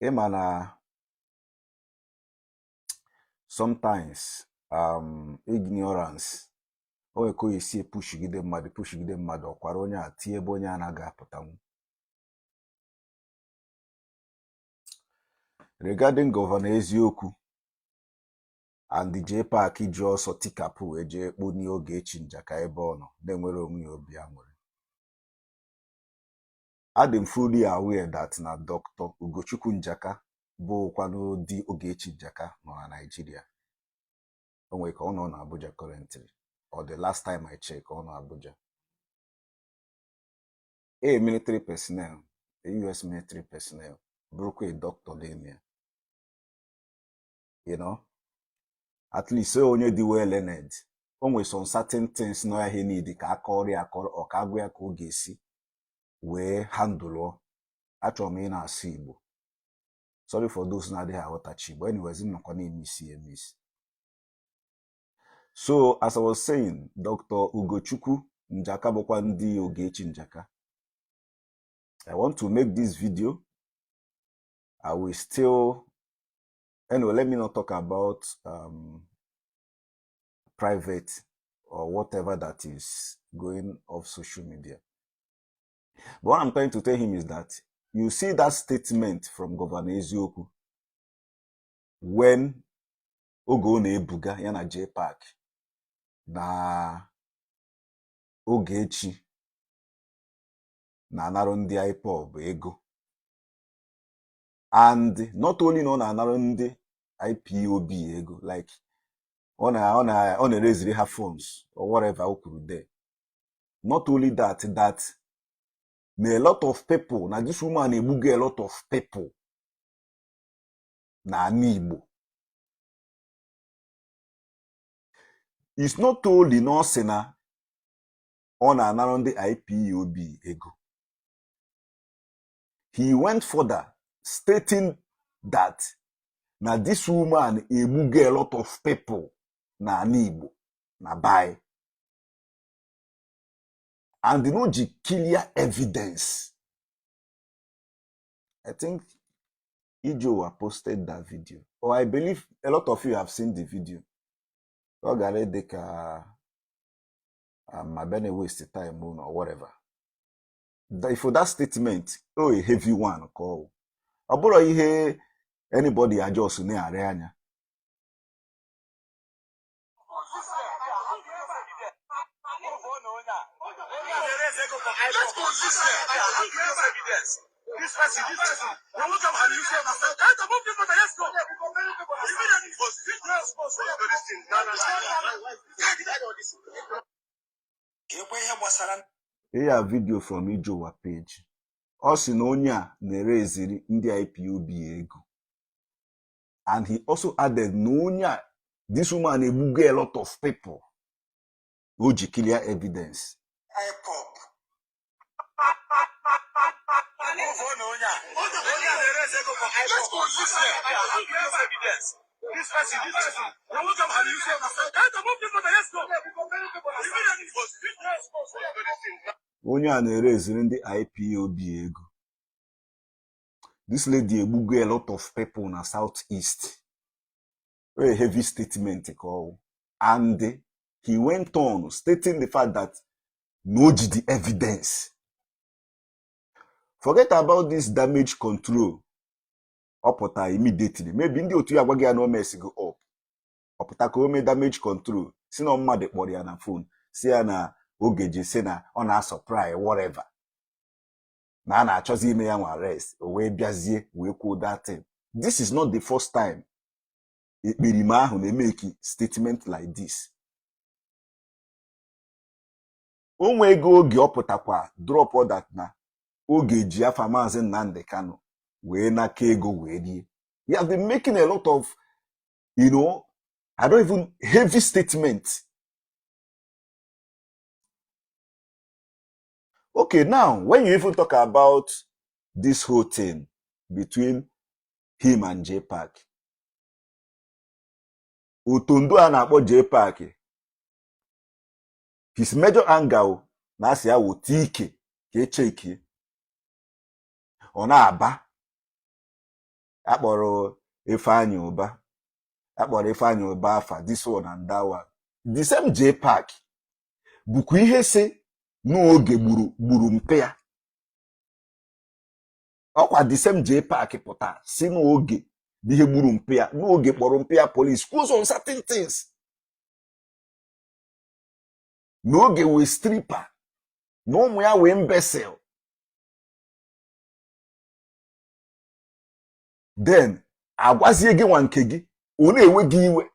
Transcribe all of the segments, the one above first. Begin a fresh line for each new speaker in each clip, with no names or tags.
Ị ma na sometimes ignorance, o nwere ka o esi epushigide mmadụ, pushigide mmadụ, ọ kwara onye a tie ebe onye anaghị apụtanwu. Regarding Governor Eziokwu and JPAC ji ọsọ tikapụ wee jee kponie Ogechi Njaka ebe ọ nọ na-enwere onwe ya obi aṅụrị, adị m fully aware that na Dr. Ugochukwu Njaka bụkwanụ di Ogechi Njaka nọ na Nigeria. O nwere ka ọ nọ na Abuja currently, or the last time I check, ọ nọ Abuja. A military personnel, a US military personnel, bụrụkwa a doctor n'ime ya. At least onye dị well learned, o nwere some certain things nọ ya he need ka akọrọ ya akọrọ, ọ ka agwa ya ka ọ ga-esi wee handle. Achọrọ m ị na-asụ Igbo, sorry for those na-adịghị aghọtachi Igbo. Anyways, m nọkwa na-eme isi eme isi. So as I was saying, Dr. Ugochukwu Njaka bụkwa di Ogechi Njaka. I want to make this video. I will still, anyway, let me not talk about private or whatever that is going off social media. But what I'm trying to tell him is that you see that statement from Governor Eziokwu when oge ọ na-ebuga ya na JPAC na Ogechi na-anarụ ndị IPOB ego, and not only na ọ na-anarụ ndị IPOB ego, like ọ na-ereziri ha funds or whatever o kwuru there. Not only that, that na a lot of people, na this woman egbugo a lot of people na ala Igbo. It's not only na ọ sị na ọ na-anarụ ndị IPOB ego, he went further stating that na this woman egbugo a lot of people na ala Igbo na bai, and na o ji clear evidence. I think Ijowa posted that video, or I believe a lot of you have seen the video. Ọ gara ịdị ka abịa na waste time unu or whatever. For that statement, oh, a heavy one ka ọ ọ bụrụ ihe anybody just na-arị anya. Ihe a video from Ijowa page. Ọ sị na onye a na-ereziri ndị IPOB ego, and he also added na onye a, this woman egbugo a lot of people. O ji clear evidence.
IPOB. Let's go this evidence. This person, this person.
Onye a na-ereziri ndị IPOB ego. This lady egbugo a lot of people na South East. A heavy statement ka ọ, and he went on stating the fact that na o ji the evidence. Forget about this damage control. Ọ pụta immediately, maybe ndị otu ya agwaghị ya na o mesigo up, ọ pụta ka o mee damage control, si na mmadụ kpọrọ ya na phone, si ya na oge ji si na ọ na-asupply whatever, na a na-achọzi ime ya nwa arrest, o wee bịazie wee kwuo that thing. This is not the first time ekperima ahụ na-emeki statement like this. O nwego oge ọ pụtakwa drop that na oge ji afa Maazị Nnamdi Kanu wee naka ego wee rie. He has been making a lot of, I don't even, heavy statement. Okay, now when you even talk about this whole thing between him and JPAC, Otondo a na-akpọ JPAC, his major anger na asị ya wụta ike ka echekie ọ na-aba. Akpọrọ Ifeanyi Ụba, akpọrọ Ifeanyi Ụba afa, this one and that one. The same JPAC bụkwa ihe si n'Oge gburu mpe ya. Ọkwa the same JPAC pụta si n'Oge bụ ihe gburu mpe ya, n'Oge kpọrọ mpe ya police, kwuo some certain things, n'Oge wee stripper, na ụmụ ya wee imbecile. Then agwazie gị nwa nke gị, ọ na-ewe gị iwe.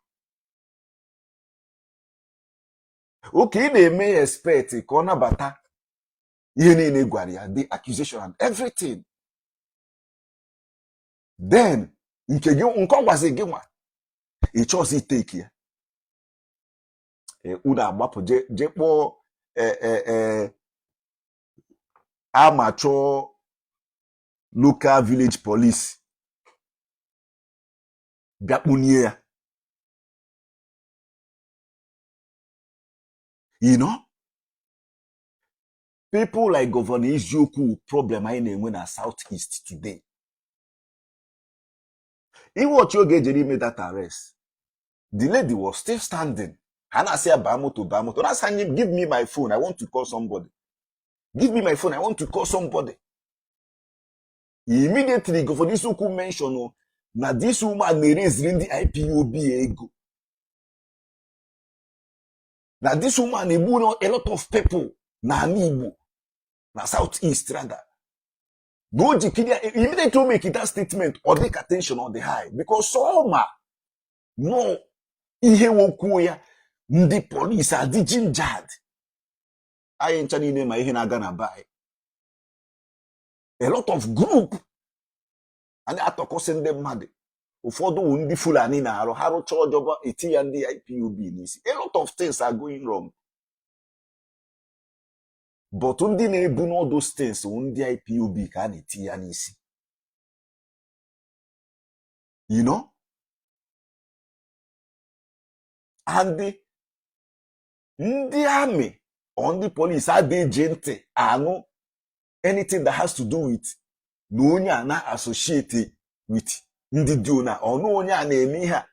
Okay, ị na-eme ya expect ka ọ nabata ihe niile gwara ya, the accusation and everything. Then nke gị, nke ọ gwazi gị nwa, ị chọzi iteki ya. Unu agbapụ je kpọọ amateur local village police bịa kpụnie ya. People like Governor Eziokwu, problem anyị na-enwe na South East today. Ị watch oge ejere ime that arrest, the lady was still standing. Ha na-asị ya baa moto, baa moto, na-asị anyị, "Give me my phone, I want to call somebody. Give me my phone, I want to call somebody." Immediately Governor Eziokwu mention na this woman na-ereziri ndị IPOB ego, na this woman egbu a lot of people na ala Igbo, na South East rather, na o jikiri ya. Immediately o make that statement, ọ dị ka tension ọ dị high, because ọ ma nọ ihe wokwuo ya, ndị polisi adị gingered. Anyị ncha niile ma ihe na-aga na be anyị. A lot of group a na-atọkọsị ndị mmadụ, ụfọdụ wụ ndị Fulani na-arụ, ha rụcha ọjọbọ eti ya ndị IPOB n'isi. A lot of things are going wrong, but ndị na-ebu all those things wụ ndị IPOB ka a na-eti ya n'isi. And ndị army or ndị police adịghị eji ntị anụ anything that has to do with na onye a na-associate with ndị dị ona ọnụ, onye a na-eme ihe a.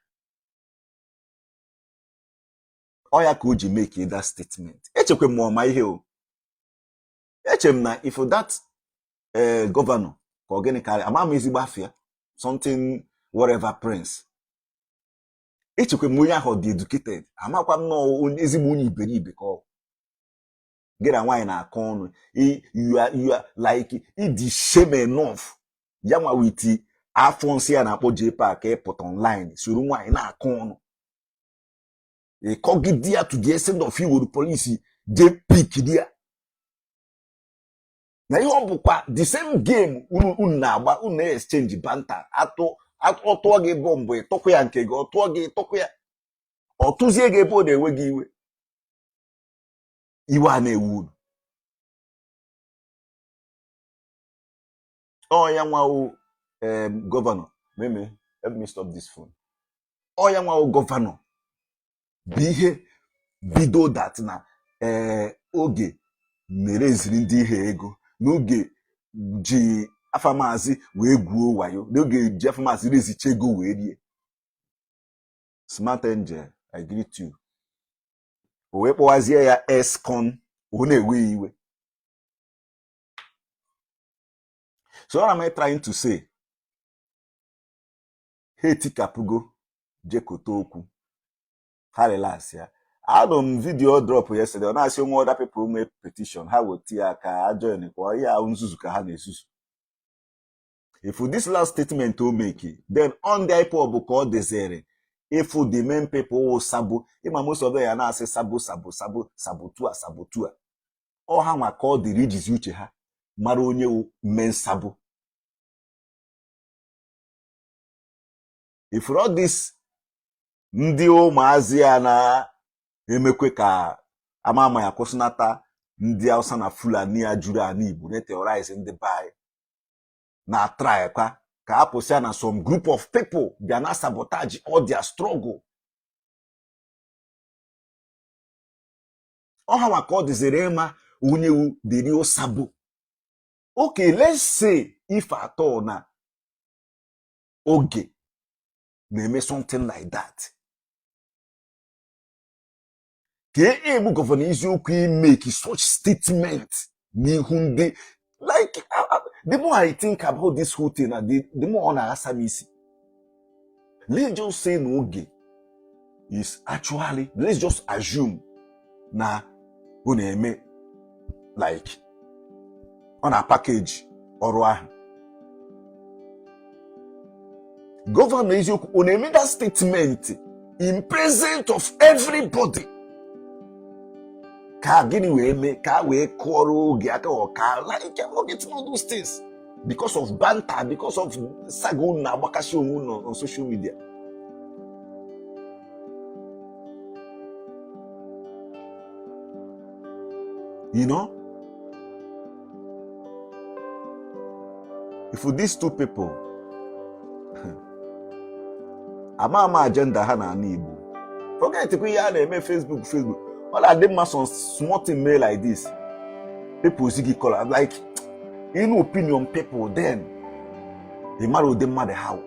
Ọ ya ka o ji make that statement. Echekwa m ọma ihe o eche m na if that governor, ka ọ gịnị karịa, ama m ezigbo afa ya, something whatever prince, echekwa m onye ahụ dị educated, amakwa m na ezigbo onye iberibe ka ọ gị na nwaanyị na-akọ ọnụ. You are like ịdị shame enough ya nwa with afọ nsị ya na-akpọ JPAC ịpụta online soro nwaanyị na-akọ ọnụ, ịkọgide ya to the extent of iwere polisi jee pick ya. Na ihe ọ bụkwa the same game unu na-agba, unu na-exchange banter, atụ ọ tụọ gị bọmbụ, ịtụkwa ya nke gị, ọ tụọ gị, ịtụkwa ya, ọ tụzie gị ebe ọ na-ewe gị iwe, iwe a na-ewe unu. Ọ ya nwa governor meme, let me stop this phone. Ọ ya nwa governor bụ ihe bido that na ee Oge na-ereziri ndị ihe ego, n'Oge ji afa maazị wee gwuo wayo, n'Oge ji afa maazị rezicha ego wee rie. Smart Angel, I greet you. O wee kpọwazie ya escon, ọ na-ewe ya iwe. So what am I trying to say? Ha etikapụgo jekote okwu ha, relax ya. Anụ m video drop yesterday, ọ na-asị onwe other people nwe petition ha weta ya ka ha join kwa ihe ahụ. Nzuzu ka ha na-ezuzu. If this last statement o make, then on the IPOB ka ọ dịziri ịfụ the main people wụ sabo. Ịma most of them ya na-asị sabo, sabo, sabo, saboteur, saboteur. Ọ ha nwa ka ọ dịrị ijizi uche ha mara onye wụ main sabo. If all this ndị ụmụazị ya na-emekwe ka ama ama ya kwụsịnata ndị Hausa na Fulani ya juru ala Igbo na-eterrorize ndị be anyị, na try kwa ka a pụsịa na some group of people bịa na sabotage all their struggle. Ọ ha nwa ka ọ dịziri ịma onye wu the real sabo. Okay, let's say if at all na Oge na-eme something like that? Ka aim Governor Eziokwu imake such statement n'ihu ndị like the more I think about this whole thing na the more ọ na-asa m isi. Let's just say na Oge is actually, let's just assume na ọ na-eme like ọ na package ọrụ ahụ. Governor Eziokwu ọ na-eme that statement in presence of everybody ka gịnị wee mee ka a wee kụọrọ Oge aka ọka? Like, I'm not getting all those things because of banter, because of saga unu na-agbakasị onwe unu on social media. If these two people ama ama agenda ha n'ala Igbo, forget kwa ihe a na-eme Facebook. Facebook ọ na-adị mma, some small thing mee like this, people zi gị call like in opinion people, then ị mara ụdị mmadụ ha wụ.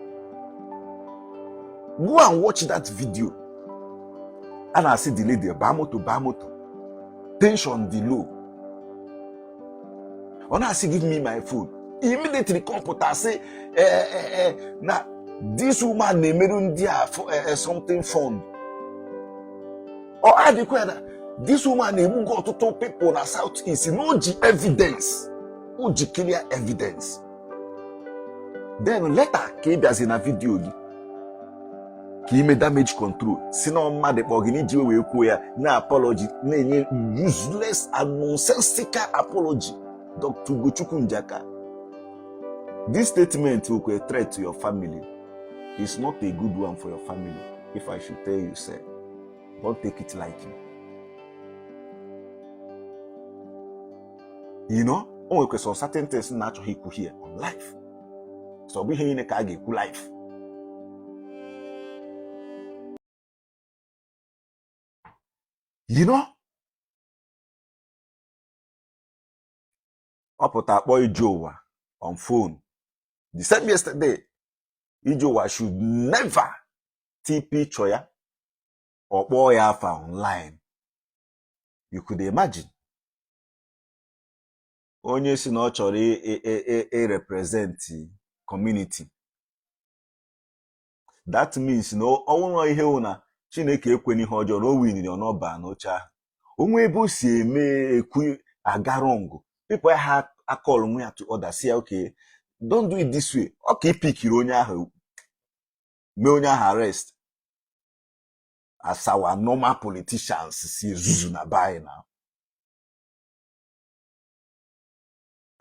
Go and watch that video. A na-asị the lady baa moto, baa moto, tension dị low, ọ na-asị, "Give me my phone immediately." Kọmpụta sị na this woman na-emerụ ndị a something fund. Ọ adịkwa na this woman na-egbugo ọtụtụ people na South East, na o ji evidence, o ji clear evidence. Then later ka ị bịazi na video gị ka ime damage control, si na mmadụ kpọ gị n'iji wee kwuo ya na apology, na-enye useless and nonsensical apology. Dr. Ugochukwu Njaka, this statement will a threat to your family. It's not a good one for your family. If I should tell you, sir, don't take it lightly. O nwekwa some certain things na-achọghị ikwu here on live, so ọ bụ ihe niile ka a ga-ekwu live. Ọ pụta akpọ Ije Ụwa on phone the same yesterday. Ije Ụwa should never ti picture ya, ọ kpọọ ya afa online. You could imagine onye si na ọ chọrọ i-represent community. That means na ọnwụrụ ihe wụ na Chineke ekwe ihe ọjọọ na o winiri ọnọba n'oche ahụ, onwe ebe o si eme ekwu aga wrong, people ha akọlụ nwe ya to order, si ya, "Okay, don't do it this way." Ọ ka ipikiri onye ahụ, mee onye ahụ arrest, as our normal politicians si ezuzu na be anyị. Na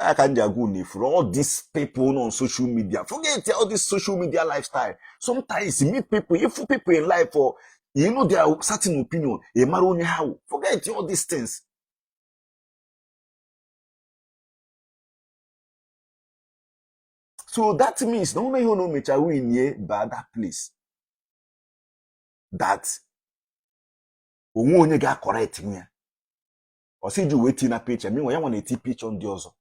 ya ka m ji agwa unu, ifuru all these people on social media, forget all this social media lifestyle. Sometimes you meet people, if people in life or you know their certain opinion, ị mara onye ha wụ. Forget all these things. So that means na onwe ihe unu mechara win ba that place, that onwe onye ga-correct ya. Ọ sị ji wee tinye na picture minwa ya nwa na-eti picture ndị ọzọ,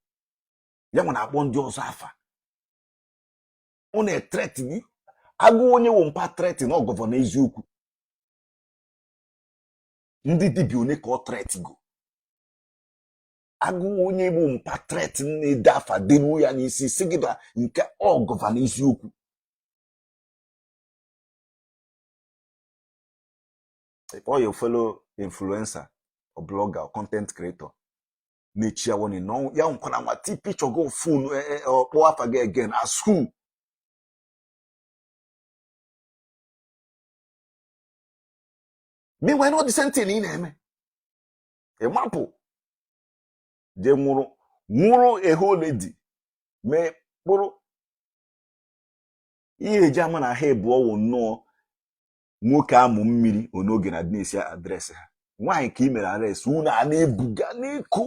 ya nwa na-akpọ ndị ọzọ afa, ọ na-ethreaten agụ onye wụ mpa threaten ọ Governor Eziokwu. Ndị dibịa one ka ọ threat go agụ onye bụ mpa threaten na-ede afa deruo ya n'isi, si gị na nke ọ Governor Eziokwu. If all your fellow influencer or blogger or content creator na-echi ya warning na ya nkwana nwa ti picture go phone ọkpọ afa gị again, as who? Meanwhile, not the same thing ị na-eme, ịmapụ jee nwụrụ nwụrụ a whole lady mee kpụrụ ihe eji ama na ha ebu ọwụ nnọọ nwoke amụ mmiri onoge na na-esi address ha. Nwaanyị ka ị mere arrest, unu a na-ebuga n'iko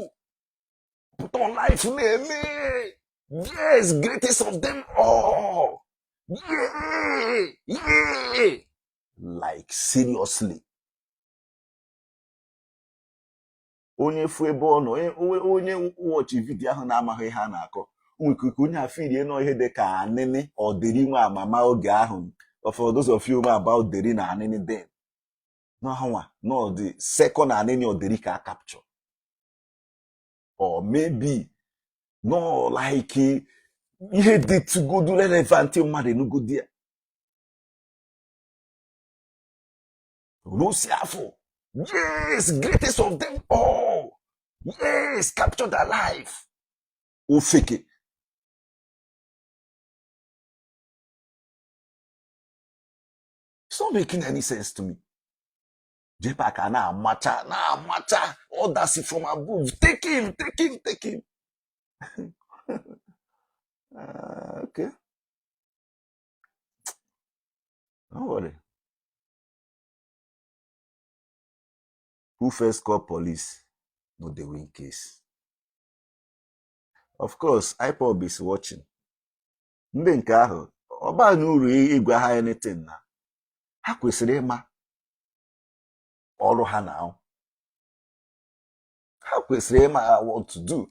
pụta on live na-eme, "Yes, greatest of them all, yeah." Like, seriously, onye fu ebe ọ nọ, onye watch video ahụ na-amaghị ihe a na-akọ, Nwere ike onye afọ iri nọ ihe dị ka Anini or Deri nwa amama oge ahụ. For those of you know about Deri na Anini then, no ha no the second Anini or Deri ka capture, or maybe no like ihe dịtụgodu relevant mmadụ enugodi ya n'osi afọ. Yes, greatest of them all, yes, captured alive. Ofeke. It's not making any sense to me. JPAC a na-amacha na-amacha orders from above, take him, take him, take him. Okay, don't worry. Who first call police no dey win case. Of course, IPOB is watching. Ndị nke ahụ ọ baghị uru ịgwa ha anything na ha kwesịrị ịma ọrụ ha na ha kwesịrị ịma what to do.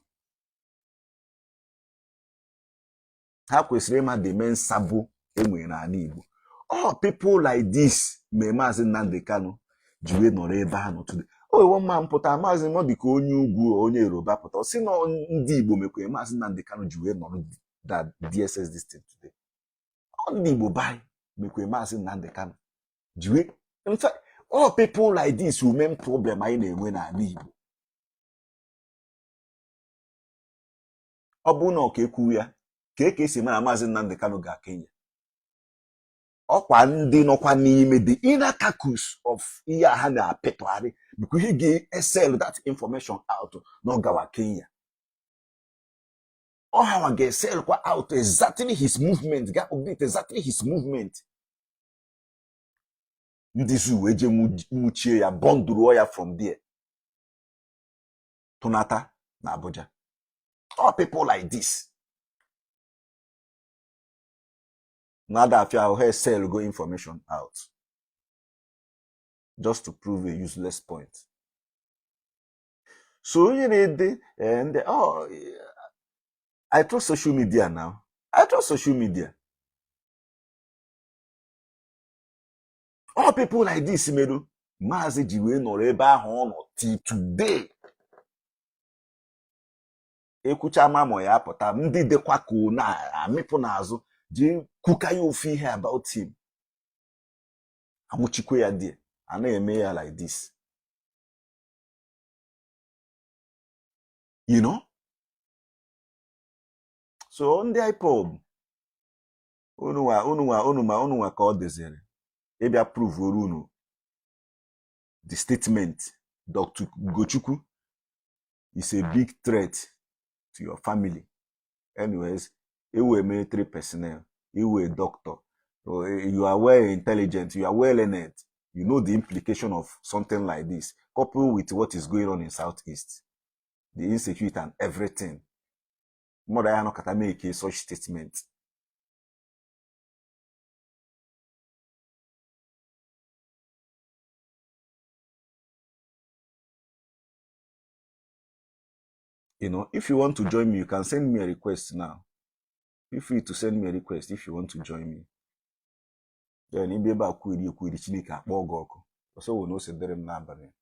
Ha kwesịrị ịma the main sabo enwere n'ala Igbo. All people like this mee Maazị Nnamdi Kanu ji wee nọrọ ebe ha nọ today. O wewe mma mpụta Maazị ọ dị ka onye ugwu onye Yoruba pụta ọ sị na ndị Igbo mekwere Maazị Nnamdi Kanu ji wee nọrọ that DSS this thing today. Ọ ndị Igbo bai mekwere Maazị Nnamdi Kanu ji wee. In fact, all people like this will main problem anyị na-enwe n'ala Igbo. Ọ bụrụ na ọ ka ekwuwe ya ka e ka esi mara Maazị Nnamdi Kanu ga Kenya, ọkwa ndị nọkwa n'ime the inner caucus of ihe a ha na-apịtọgharị bụkwa ihe ga-esell that information out na ọ gawa Kenya. Ọ hawa ga-esell kwa out exactly his movement, ga update exactly his movement. Ndị zoo wee jee nwụchie ya, bọndụruo ya from there tụnata na Abuja. All people like this na-ada afịa ahụ ha sell go information out just to prove a useless point. So onye na-ede ndị, oh, I trust social media now. I trust social media. All people like this meru Maazị ji wee nọrọ ebe ahụ ọ nọ till today. Ekwucha mamọ ya apụta ndị dịkwa ka na-amịpụ n'azụ ji kwuka ya ofu ihe about him, anwụchikwa ya dị a na-eme ya like this. So ndị IPOB, unu nwa unu nwa unu ma unu nwa ka ọ dịziri ịbịa prove unu the statement. Dr. Ugochukwu is a big threat to your family. Anyways, you military personnel, you a doctor, you are well intelligent, you are well learned, you know the implication of something like this, coupled with what is going on in Southeast, the insecurity and everything. Mmadụ ya nọkọta make such statement. If you want to join me, you can send me a request now. Feel free to send me a request if you want to join me. Then ibe ebe a kwuri ekwuri Chineke akpọ gị ọkụ. Ọsọ wụ na ose dịrị m n'abalị.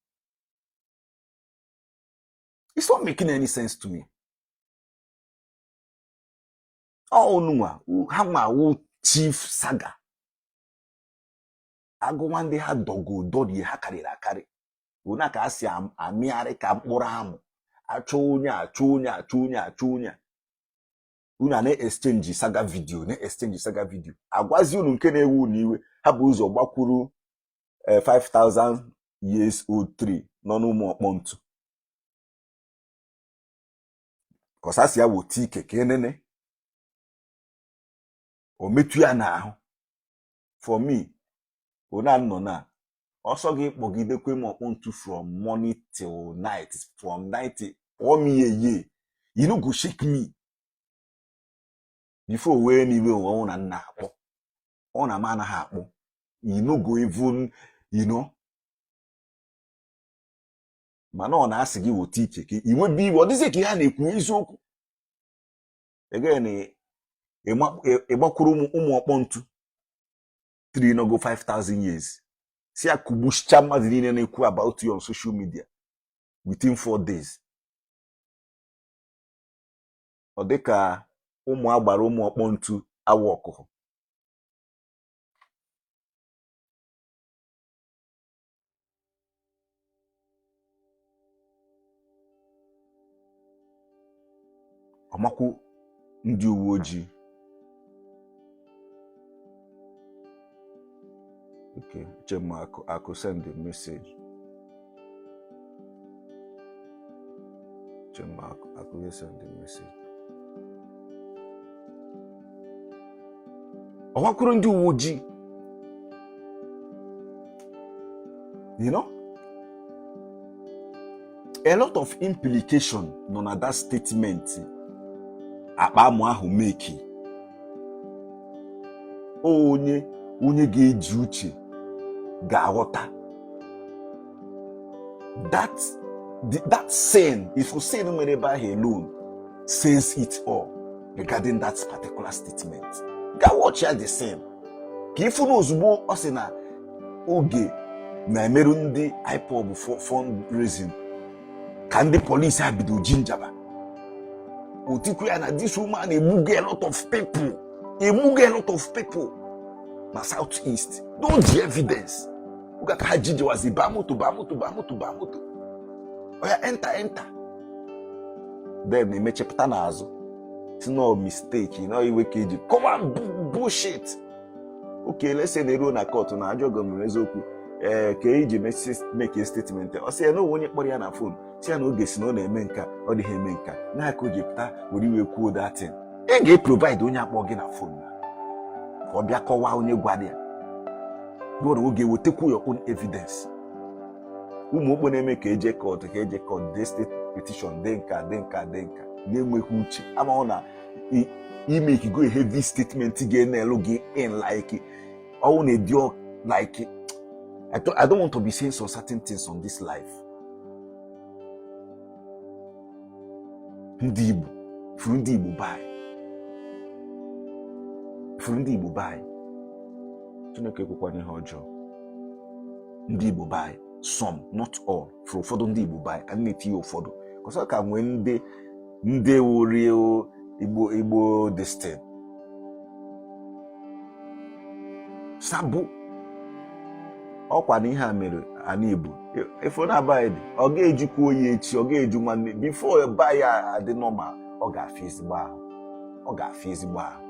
It's not making any sense to me. Ọ unu nwa ha nwa wụ chief saga. Agụnwa ndị ha dọgo dọrie ha karịrị akarị. Ona ka a si amịgharị ka mkpụrụ amụ achọ onye achọ onye achọ onye achọ onye unu a na-exchange saga video, na-exchange saga video, agwazi unu nke na-ewu unu iwe. Ha bụ ụzọ gbakwuru 5000 years old tree nọ n'ụmụ ọkpọ ntu kọsasị ya wota ike ka enene o metụ ya n'ahụ. For me, ona nọ na ọsọ gị kpọgidekwe m ọkpọ ntu from morning till night, from night kpọọ m ihe ye, you no go shake me before wee n'iwe onwe na nna akpọ ọ na m anaghị akpọ. You no go even you know. Mana ọ na-asị gị wota ike ka inwebe iwe ọ dịzie ka ihe a na-ekwu eziokwu. Again, ịgbakwuru ụmụ ọkpọ ntu 3 nogo 5000 years si ya kugbuchicha mmadụ niile na-ekwu about you on social media within 4 days. Ọ dịka ụmụ agbara ụmụ ọkpọ ntu awa ọkụkọ. Ọmakwu ndị uwe ojii. Okay, Chema Akụ, Akụ send the message. Chema Akụ, Akụ send the message. Ọmakwuru ndị uwe ojii. You know? A lot of implication nọ na that statement akpa amụ ahụ make. Onye onye ga-eji uche ga-aghọta that that scene, if you scene nwere ebe ahụ alone says it all regarding that particular statement. Ga watch ya the same ka ifu na ozugbo ọ sị na oge na-emerụ ndị IPOB fundraising ka ndị polisi a bido ji njaba otikwu ya na this woman egbugo a lot of people, egbugo a lot of people na South East. No the evidence oge ka ha ji jewazi baa moto baa moto baa moto baa moto oya enter enter, then emechepụta n'azụ si no mistake na iwe ka eji kọwa bullshit. Okay, let's say na eruo na court na ajọ gọọmenti eziokwu ee ka eji make a statement, ọ sị ya na onye kpọrọ ya na phone si ya na oge si na ọ na-eme nka ọ dịghị eme nka na ka o ji pụta were iwe kwuo datin. Ị ga-eprovide onye akpọ gị na phone ka ọ bịa kọwaa onye gwara ya gụrụ oge wetakwu your own evidence. Ụmụ okpo na-eme ka eje court ka eje court dee state petition dee nka dee nka dee nka na-enweghị uche amahụ na ime go a heavy statement ga-enelu gị in like ọwụ na-edi like I don't want to be saying some certain things on this life. Ndị Igbo furu ndị Igbo be furu ndị Igbo be Chineke ekwekwana ihe ọjọọ. Ndị Igbo be some, not all, furu ụfọdụ ndị Igbo be ka m na-etinye ụfọdụ kọsọ ka nwee ndị ndị wurie Igbo Igbo destin sabụ ọkwa na ihe a mere ana Igbo ifo na-abaghị dị ọ ga-ejikwa oyi echi ọ ga-eju nwanne before ba ya adị normal ọ ga-afịa ezigbo ahụ ọ ga-afịa ezigbo ahụ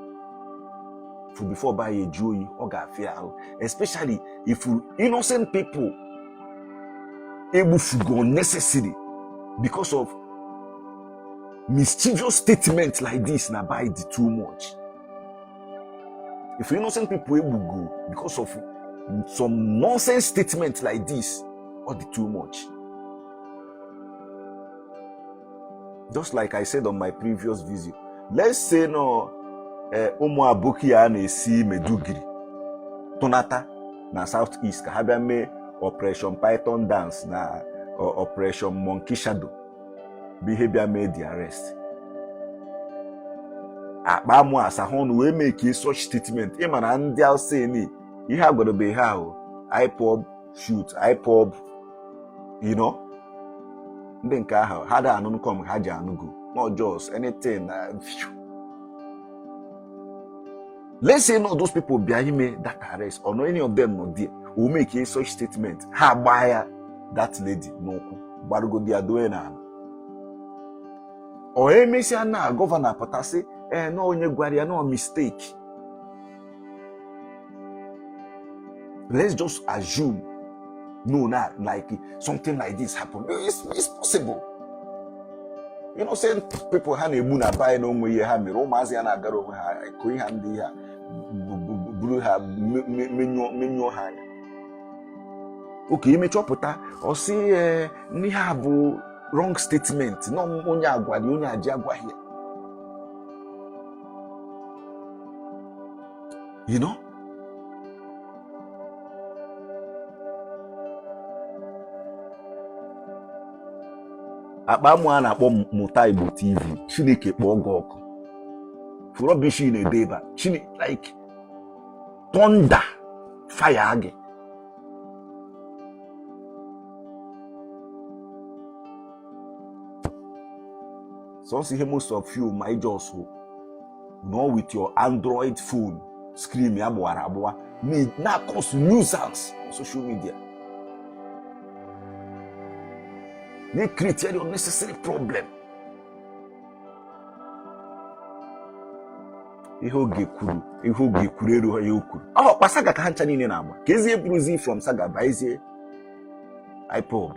for before ba ya eju oyi ọ ga-afịa ahụ, especially if innocent people egbufugo unnecessary because of mischievous statement like this na by the too much. If innocent people egbugo because of some nonsense statement like this, all the too much. Just like I said on my previous video, let's say no ụmụ aboki a na-esi Meduguri tụnata na South East ka ha bịa mee Operation Python Dance na Operation Monkey Shadow bụ ihe bịa mee the arrest. Akpa amụ asahụ ọnụ wee make such statement. Ịma na ndị Hausa ni ihe a gwara ha ahụ IPOB shoot IPOB, you know, ndị nke ahụ ha da anụ nkọm ha ji anụgo not just anything. Let's say not those people bịa ime that arrest or no any of them nọ there will make a such statement, ha gbaa ya that lady n'ụkwụ gbarugodi ya doe n'ala. Ọ emesịa na gọvanọ pụtasị ee na onye gwara ya no mistake. Let's just assume no na like something like this happen. It's possible. Innocent people ha na-egbu na be anyị na onwe ihe ha mere ụmụazị ya na-agara onwe ha kụ ihe ndị ha buru ha menyụọ ha anya. Oke imechọpụta ọ sị ee n'ihe a bụ wrong statement na onye agwara onye aji agwaghị ya. You know? Akpa amụ a na-akpọ Mụta Igbo TV, Chineke kpọọ gị ọkụ. Rubbish ị na-ede ebe a, chini like thunder fire gị. Sọnsọ ihe most of you ma just nọ with your Android phone screen ya gbawara agbawa na-cause nuisance on social media, na-create unnecessary problem. Ihe Oge kwuru, ihe Oge kwuru erughị ya o kwuru. Ọkwa saga ka ha ncha niile na-agba ka ezie buruzi from saga baezie IPOB.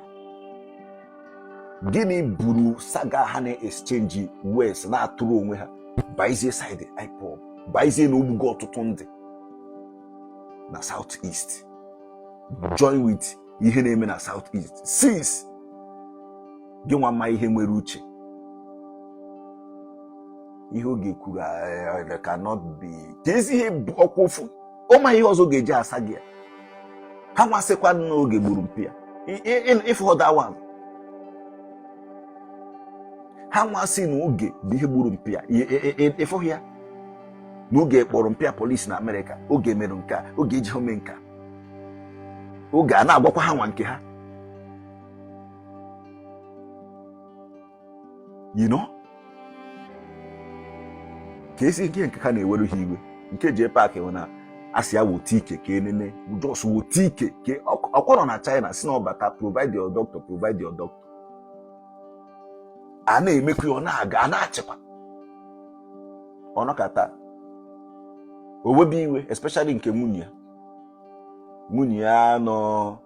Gịnị buru saga ha na-exchange words na-atụrụ onwe ha baezie side IPOB, baezie na ogbugo ọtụtụ ndị na South East, join with ihe na-eme na South East? Since gị nwa ma ihe nwere uche, ihe Oge kwuru cannot be ka ezi ihe ọkwa ofu ụma ihe ọzọ ga-eji asa gị ya. Ha nwasịkwa na Oge gburu mpi ya. Ịfụ that one, ha nwasị na Oge bụ ihe gburu mpi ya. Ịfụ ya na Oge kpọrọ mpi ya polisi na Amerịka. Oge mere nke a, Oge eji ome nke a, Oge a na-agwakwa ha nwa nke ha. You know ka esi nke nke ha na-eweru ha iwe nke JPAC hụ na asị ya wote ike ka enene just wote ike ka ọkwa nọ na China si na ọbata, provide your doctor, provide your doctor. A na-emekwa ya, ọ na-aga, a na-achịkwa ọnọkata o webe iwe, especially nke nwunye ya. Nwunye ya nọ,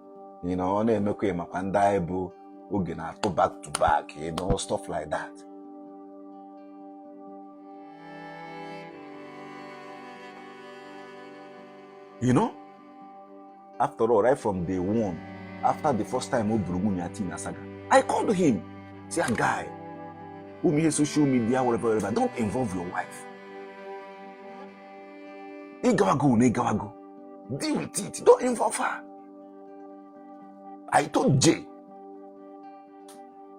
ọ na-emekwa ya makwa ndị anyị bụ Oge na-atụ back to back, stuff like that. After all, right from day one, after the first time o buru nwunye ya tii na saga, I called him, say, "Guy, ụmụ ihe social media, whatever, whatever, don't involve your wife. Ịgawago na ịgawago, deal with it, don't involve her." I told Jay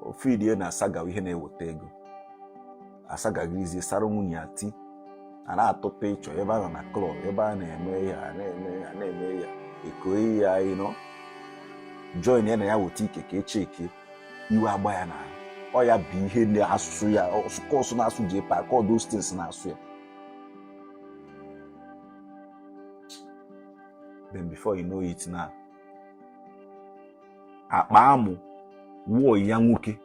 ofidie na saga ihe na-eweta ego asagagizie sara nwunye ya ti a na-atụ picture ebe a nọ na club, ebe a na-eme ya, a na-eme ya, a na-eme ya, ekoyi ya, join ya na ya weta ike ka echeke iwe agba ya n'ahụ. Ọ ya bụ ihe na-asụsụ ya kọsụ na-asụ JPAC, all those things na-asụ ya. Then before you know it, na akpa amụ wụọ ya nwoke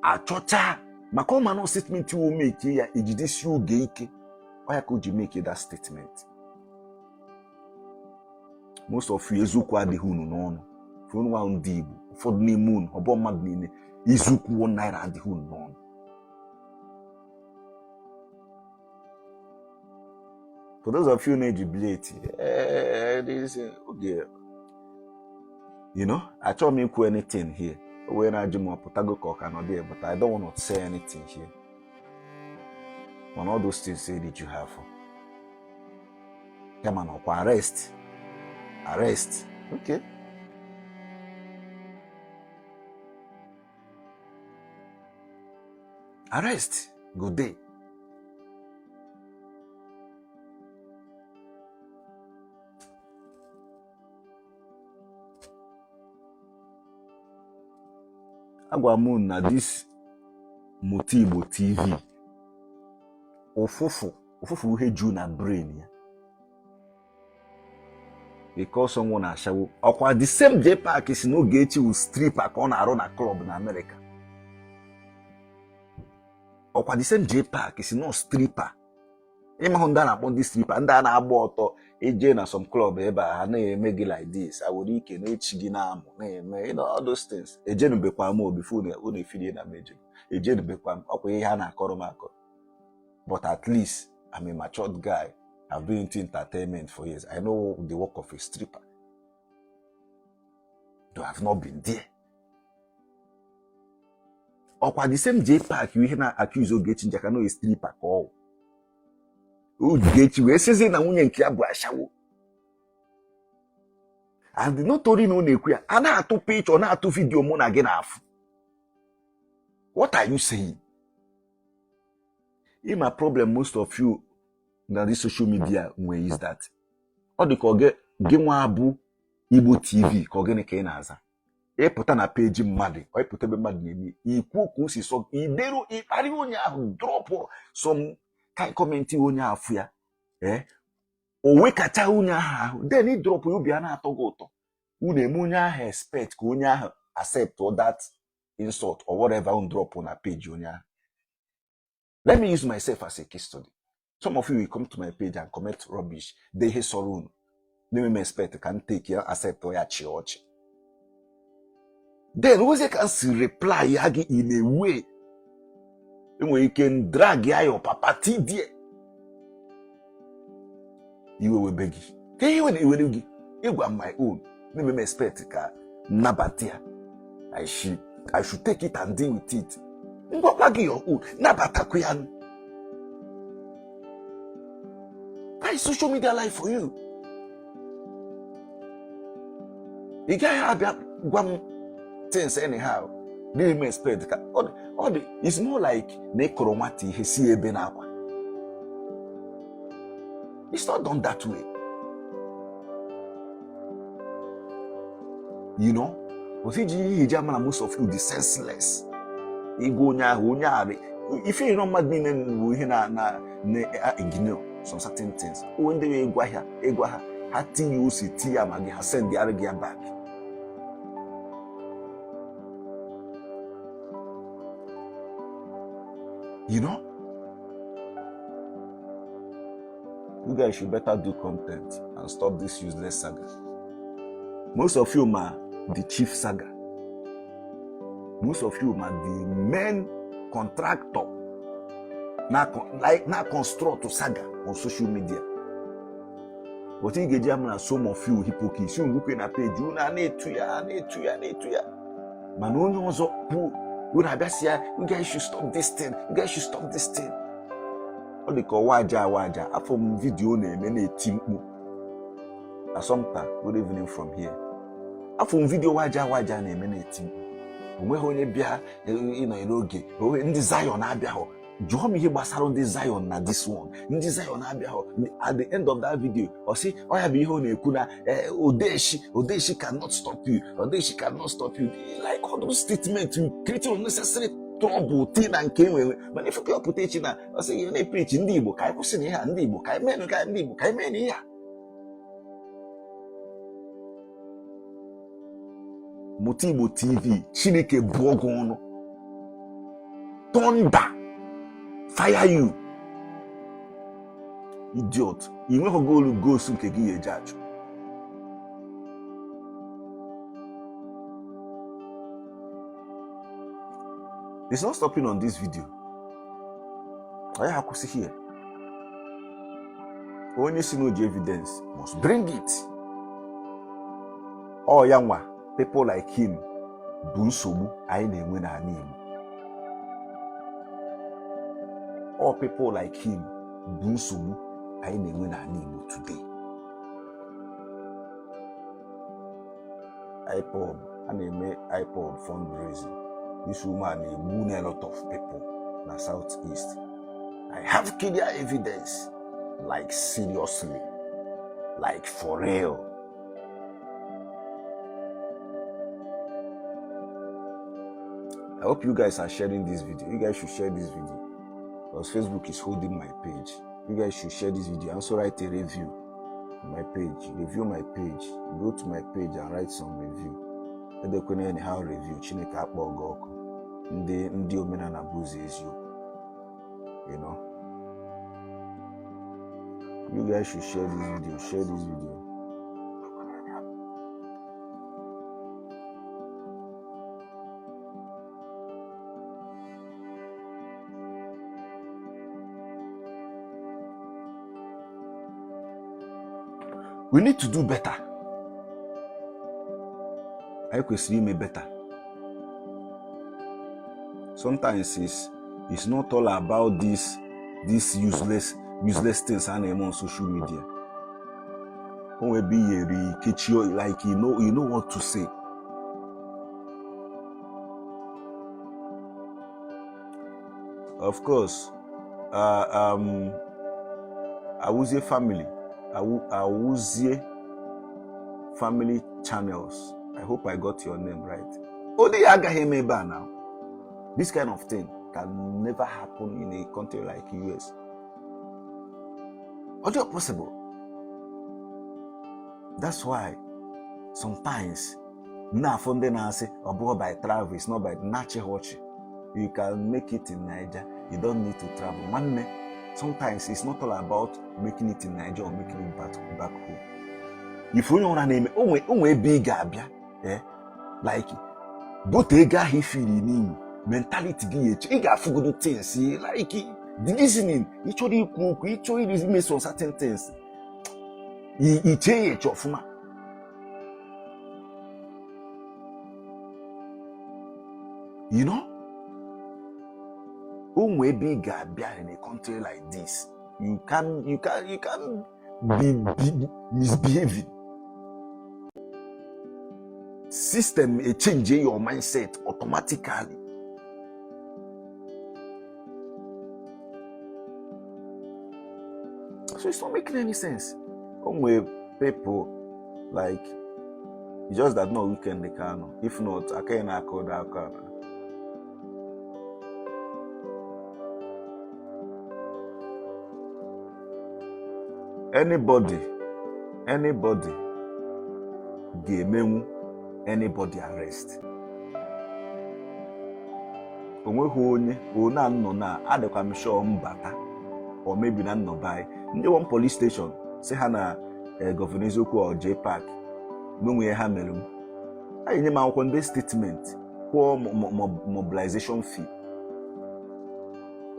achọcha maka ọ ma na statement wo make ya ejidesi Oge ike. Ọ ya ka o ji make that statement. Most of you, eziokwu adịghị unu n'ọnụ. Unu nwa ndị Igbo, ụfọdụ n'ime unu, ọ bụ mmadụ niile, eziokwu ₦1 adịghị unu n'ọnụ. For those of you na-eji blate oge, achọghị m ikwu anything here. O wee na-ajụ m ọpụtago ka ọ ka nọ there, but I don't want to say anything here. Mana all those things eriju ha afọ. Kama na ọkwa arrest, arrest, okay, arrest go dey. Agwa m unu na this Mụta Igbo TV, ụfụfụ ụfụfụ ihe ju na brain ya because ọnwụ na-ashawo. Ọkwa the same JPAC si na Ogechi wụ stripper ka ọ na-arụ na club na Amerịka. Ọkwa the same JPAC si nọ stripper. Ịmahụ ndị a na-akpọ ndị stripper, ndị a na-agba ọtọ eje na some club ebe a, ha na-eme gị like this, a were ike na-echi gị na-amụ na-eme, all those things. Ejenubekwa m before unu efirie na m ejenubekwa m. Ọkwa ihe a na-akọrọ m akọ, but at least I'm a matured guy. I've been into entertainment for years. I know the work of a stripper, though I've not been there. Ọkwa the same JPAC ihe na-accuse Ogechi Njaka na stripper ka ọ Ogechi wee sịzi na nwunye nke ya bụ ashawo. And not only na ọ na-ekwu ya, a na-atụ picture, na-atụ video mụ na gị na-afụ. What are you saying? Ịma problem most of you na this social media nwee is that ọ dị ka ọ gị nwa bụ Igbo TV ka ọ gịnị ka ị na-aza ịpụta na page mmadụ ọ ịpụta ebe mmadụ na-eme ikwu ka o si sọ ideru ịkparị onye ahụ drop some kind comment onye afụ ya ee o wekacha onye ahụ ahụ then ị drop ya obi a na-atọ gị ụtọ unu eme onye ahụ expect ka onye ahụ accept that insult or whatever unu drop na page onye ahụ. Let me use myself as a case study. Some of you will come to my page and comment rubbish. Dee ihe sọrọ unu. Na-eme m expect ka m take ya accept ya chịa ọchị. Then ozie ka m si reply ya gị in a way enwere ike m drag ya your papa tidie iwe webe gị ka ihe were iwere gị ịgwa my own na-eme m expect ka m nabata ya. I should take it and deal with it. Ngwakwa gị your own nabatakwa ya. That is social media life for you. Ị gaghị abịa gwa m things anyhow na-eme expect ka ọ dị it's more like na ị kụrụ nwata ihe si ebe na-akwa. It's not done that way. You know? Otu iji ihe iji ama na most of you dị senseless. Ịgwa onye ahụ onye ahụ ife ịrọ mmadụ niile bụ ihe na na na ignore some certain things. Onwe ndị ịgwa ha ịgwa ha ha tinye ose tinye ya ma gị ha send ara gị ya back. You know? You guys should better do content and stop this useless saga. Most of you ma the chief saga. Most of you ma the main contractor na like na construct saga on social media. But ị ga-eji ama na some of you hypocrites unu rukwe na page unu a na-etu ya na-etu ya na-etu ya mana onye ọzọ kwuo unu abịa sị ya you guys should stop this thing, you guys should stop this thing. Ọ dị ka ọwa aja awa aja afọ m video na-eme na-eti mkpu. Asọmpa, good evening from here. Afọ m video waja waja na-eme na-eti mkpu onweghị onye bịa ịnọnyere oge ndị Zion abịaghọ. Jụọ m ihe gbasara ndị Zion na this one. Ndị Zion abịaghọ. At the end of that video ọ sị ọ ya bụ ihe ọ na-ekwu na odeshi odeshi cannot stop you, odeshi cannot stop you, like all those statements you creating unnecessary trouble ti na nke enwe mana ife ka ọ pụta echi na ọ sị ihe na-epreach ndị Igbo ka anyị kwụsị na ihe a ndị Igbo ka anyị mee ka ndị Igbo ka anyị mee na ihe a. Mụta Igbo TV, Chineke bụọ gị ọnụ. Thunder fire you idiot. Ị nweghị goolu gosu nke gị ya eji achụ. It's not stopping on this video. Anyị akwụsị here. Onye si na o ji evidence must bring it. Ọ ya nwa people like him bụ nsogbu anyị na-enwe n'ala Igbo. All people like him bụ nsogbu anyị na-enwe n'ala Igbo today. IPOB a na-eme IPOB fundraising. This woman na-egbu na a lot of people na South East. I have clear evidence, like seriously, like for real. I hope you guys are sharing this video. You guys should share this video because Facebook is holding my page. You guys should share this video. Also write a review on my page. Review my page. Go to my page and write some review. Edekwana anyhow review. Chineke akpọ gị ọkụ. Ndị ndị omenala bụ ụzọ eziokwu. You know. You guys should share this video. Share this video. We need to do better. Anyị kwesịrị ime better. Sometimes it's not all about this useless things a na-eme on social media. O nwere ebe i yeri kechie like you know what to say. Of course, Awuzie family, Awuzie family channels. I hope I got your name right. Ụdị ya agaghị eme ebe a now. This kind of thing can never happen in a country like US. Ọ dị possible. That's why sometimes na-afụ ndị na-asị ọ bụghị by travel, it's not by na-achị ha ọchị. You can make it in Niger, you don't need to travel. Nwanne, sometimes it's not all about making it in Niger or making it back home. If onye ọra na-eme onwe ebe ị ga-abịa, like both ego ahụ ifiri n'ime mentality gị ya eche, ị ga-afụgodo things like the reasoning, ị chọrọ ikwu okwu, ị chọrọ ime some certain things, iche ya eche ọfụma. You know, onwe ebe ị ga-abịa in a country like this, you can be misbehaving. System a change your mindset automatically. So it's not making any sense. Onwe people like it's just that no weekend they can. If not, I can't accord that car. Anybody ga-emenwu anybody arrest. Onweghị onye one anọ na adịkwa m sure mbata or maybe na nnọba anyị ndị one police station si ha na Governor Eziokwu or J Park n'onwe ha mere m anyị nye m akwụkwọ ndị statement kwụọ mobilization fee,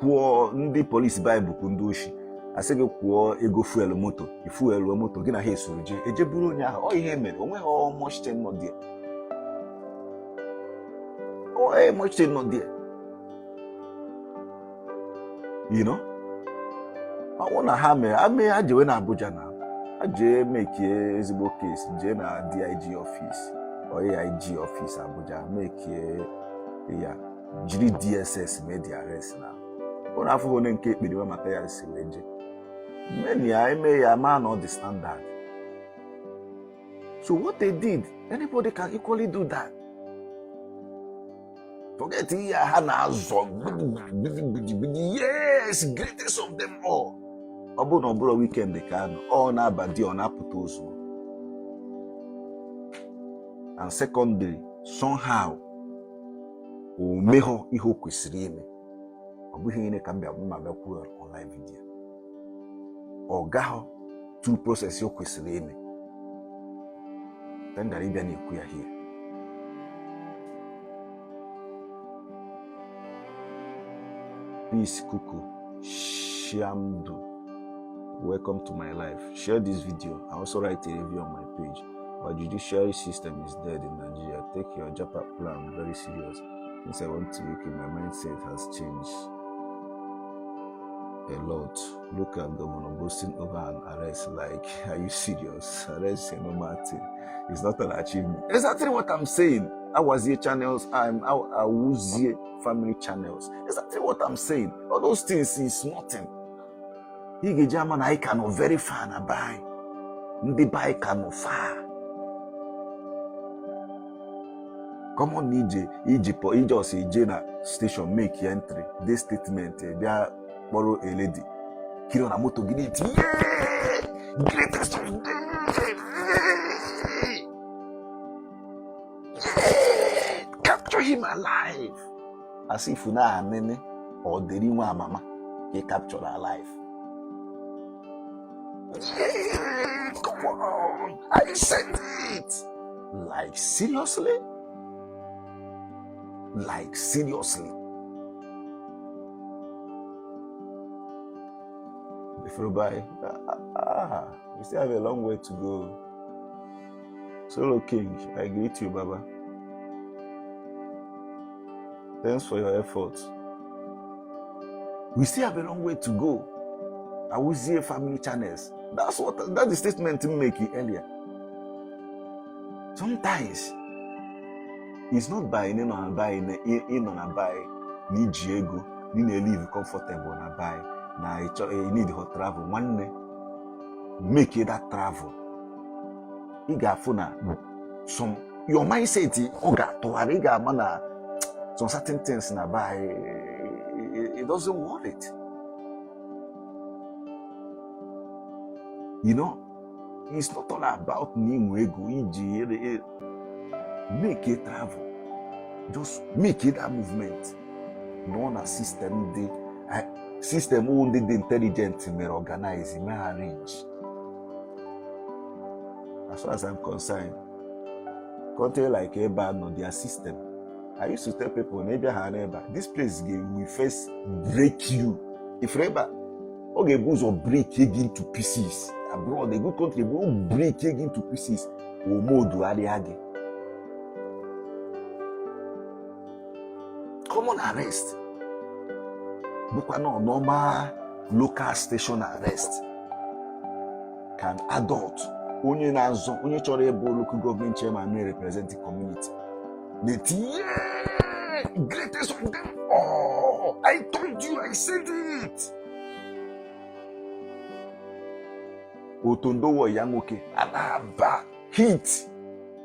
kwụọ ndị polisi baịbụl kwụ ndị oshi asị gị kwụọ ego fuel moto, ifuelu moto gị na ha esoro jee eje buru onye ahụ. Ọ ihe mere onweghị much thing nọ there. Oh, much thing nọ there. You know, ọ bụrụ na ha mere ame ha jewe na Abuja na ha jee mekie ezigbo case, jee na DIG office or AIG office Abuja mekie ya, jiri DSS mee the arrest na ụlọ afọ onye nke ekperiwa mata ya si wee jee many ya eme ya ma na ọ dị standard. So what they did, anybody can equally do that. Forget ihe ha na-azọ gbidigbidi. Yes, greatest of them all. Ọ bụrụ na ọ bụrụ weekend ka anọ, ọ na-aba di ọ na-apụta ozugbo. And secondary, somehow o meghọ ihe o kwesịrị ime. Ọ bụghị ihe ka m bịa mma bịa kwuo online video. Ọ gaghọ through process o kwesịrị ime. Ka m gara ịbịa na-ekwu ya here. Peace Kuku Shamdu, welcome to my life. Share this video and also write a review on my page. Our judiciary system is dead in Nigeria. Take your Japa plan very serious. Since I went to UK, my mindset has changed a lot. Look at Governor boasting over an arrest. Like, are you serious? Arrest is a normal thing. It's not an achievement. Exactly what I'm saying. Awuzie channels, I'm Awuzie family channels. Exactly what I'm saying. All those things is nothing. Ị ga-eji ama na anyị ka nọ very far na be anyị. Ndị be anyị ka nọ far. Common ije iji pọ ije ọsọ ije na station make entry this statement bịa kpọrọ a lady kiri na moto gị na-eti "Yeah! Greatest of them! Yeah! Capture him alive," as if na anene ọ dịrị nwa amama ka ị capture alive. Yeah, come on, I said it. Like seriously? Like seriously? Before we still have a long way to go. Solo King, I greet you, Baba. Thanks for your efforts. We still have a long way to go. Awuzie family channels. That's the statement I'm making earlier. Sometimes it's not by ịnọ na by na iji ego na ị na-elive comfortable na by Na ị chọ ị need hot travel, nwanne, make that travel. Ị ga-afụ na some your mindset ọ ga-atụgharị. Ị ga-ama na some certain things na be anyị, it doesn't worth it. It's not all about na inwe ego iji make a travel. Just make that movement. Nọ na system dị system wụ ndị dị intelligent mere organize, mee arrange. As far as I'm concerned, country like ebe a nọ, their system, I used to tell people na ịbịa ha n'ebe a, this place will first break you. Ifere ebe a, ọ ga-ebu ụzọ break gị into pieces. Abroad, a good country bụ break gị into pieces, omodugharịa gị. Common arrest bụkwa na normal local station arrest ka adult, onye na-azọ, onye chọrọ ịbụ local government chairman na-represent the community, na-etinye greatest of them all. I told you, I said it. Otondowo ya nwoke a na-aba heat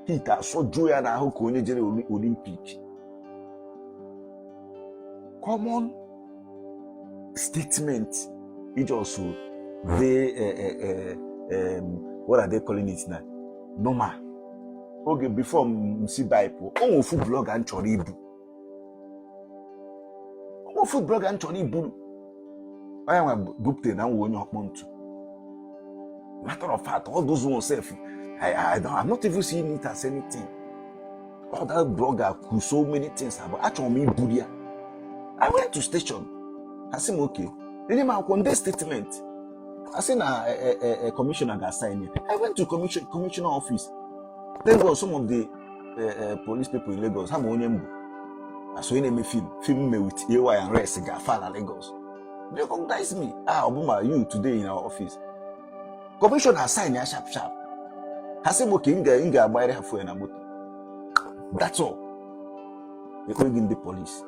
heat asọjuo ya n'ahụ ka onye jere Olympic. Common statement ijọsụ dey what are they calling it now? Normal. Oge before m si baịpụ, o nwe ofu blogger m chọrọ ibu, o nwe ofu blogger m chọrọ iburu. Onye nwa bupụtere na nwa onye ọkpọ ntu. Matter of fact, all those ones sef, I don't, I'm not even seeing it as anything. All that blogger kwuru so many things about, achọrọ m iburu ya. I went to station. Ha sị m okay, enye m akwụkwọ nde statement. A sị na commissioner ga-assign ya. I went to commissioner office. Thank God, some of the police people in Lagos ha ma onye mbụ asụ onye na-eme film film me with AY and rest ga-afa na Lagos. They recognize me. "Ah, Obuma, you today in our office." Commissioner sign ya sharp sharp. Ha sị m okay, m ga-agbanyere ha fuel na moto. That's all. Ekweghị ndị police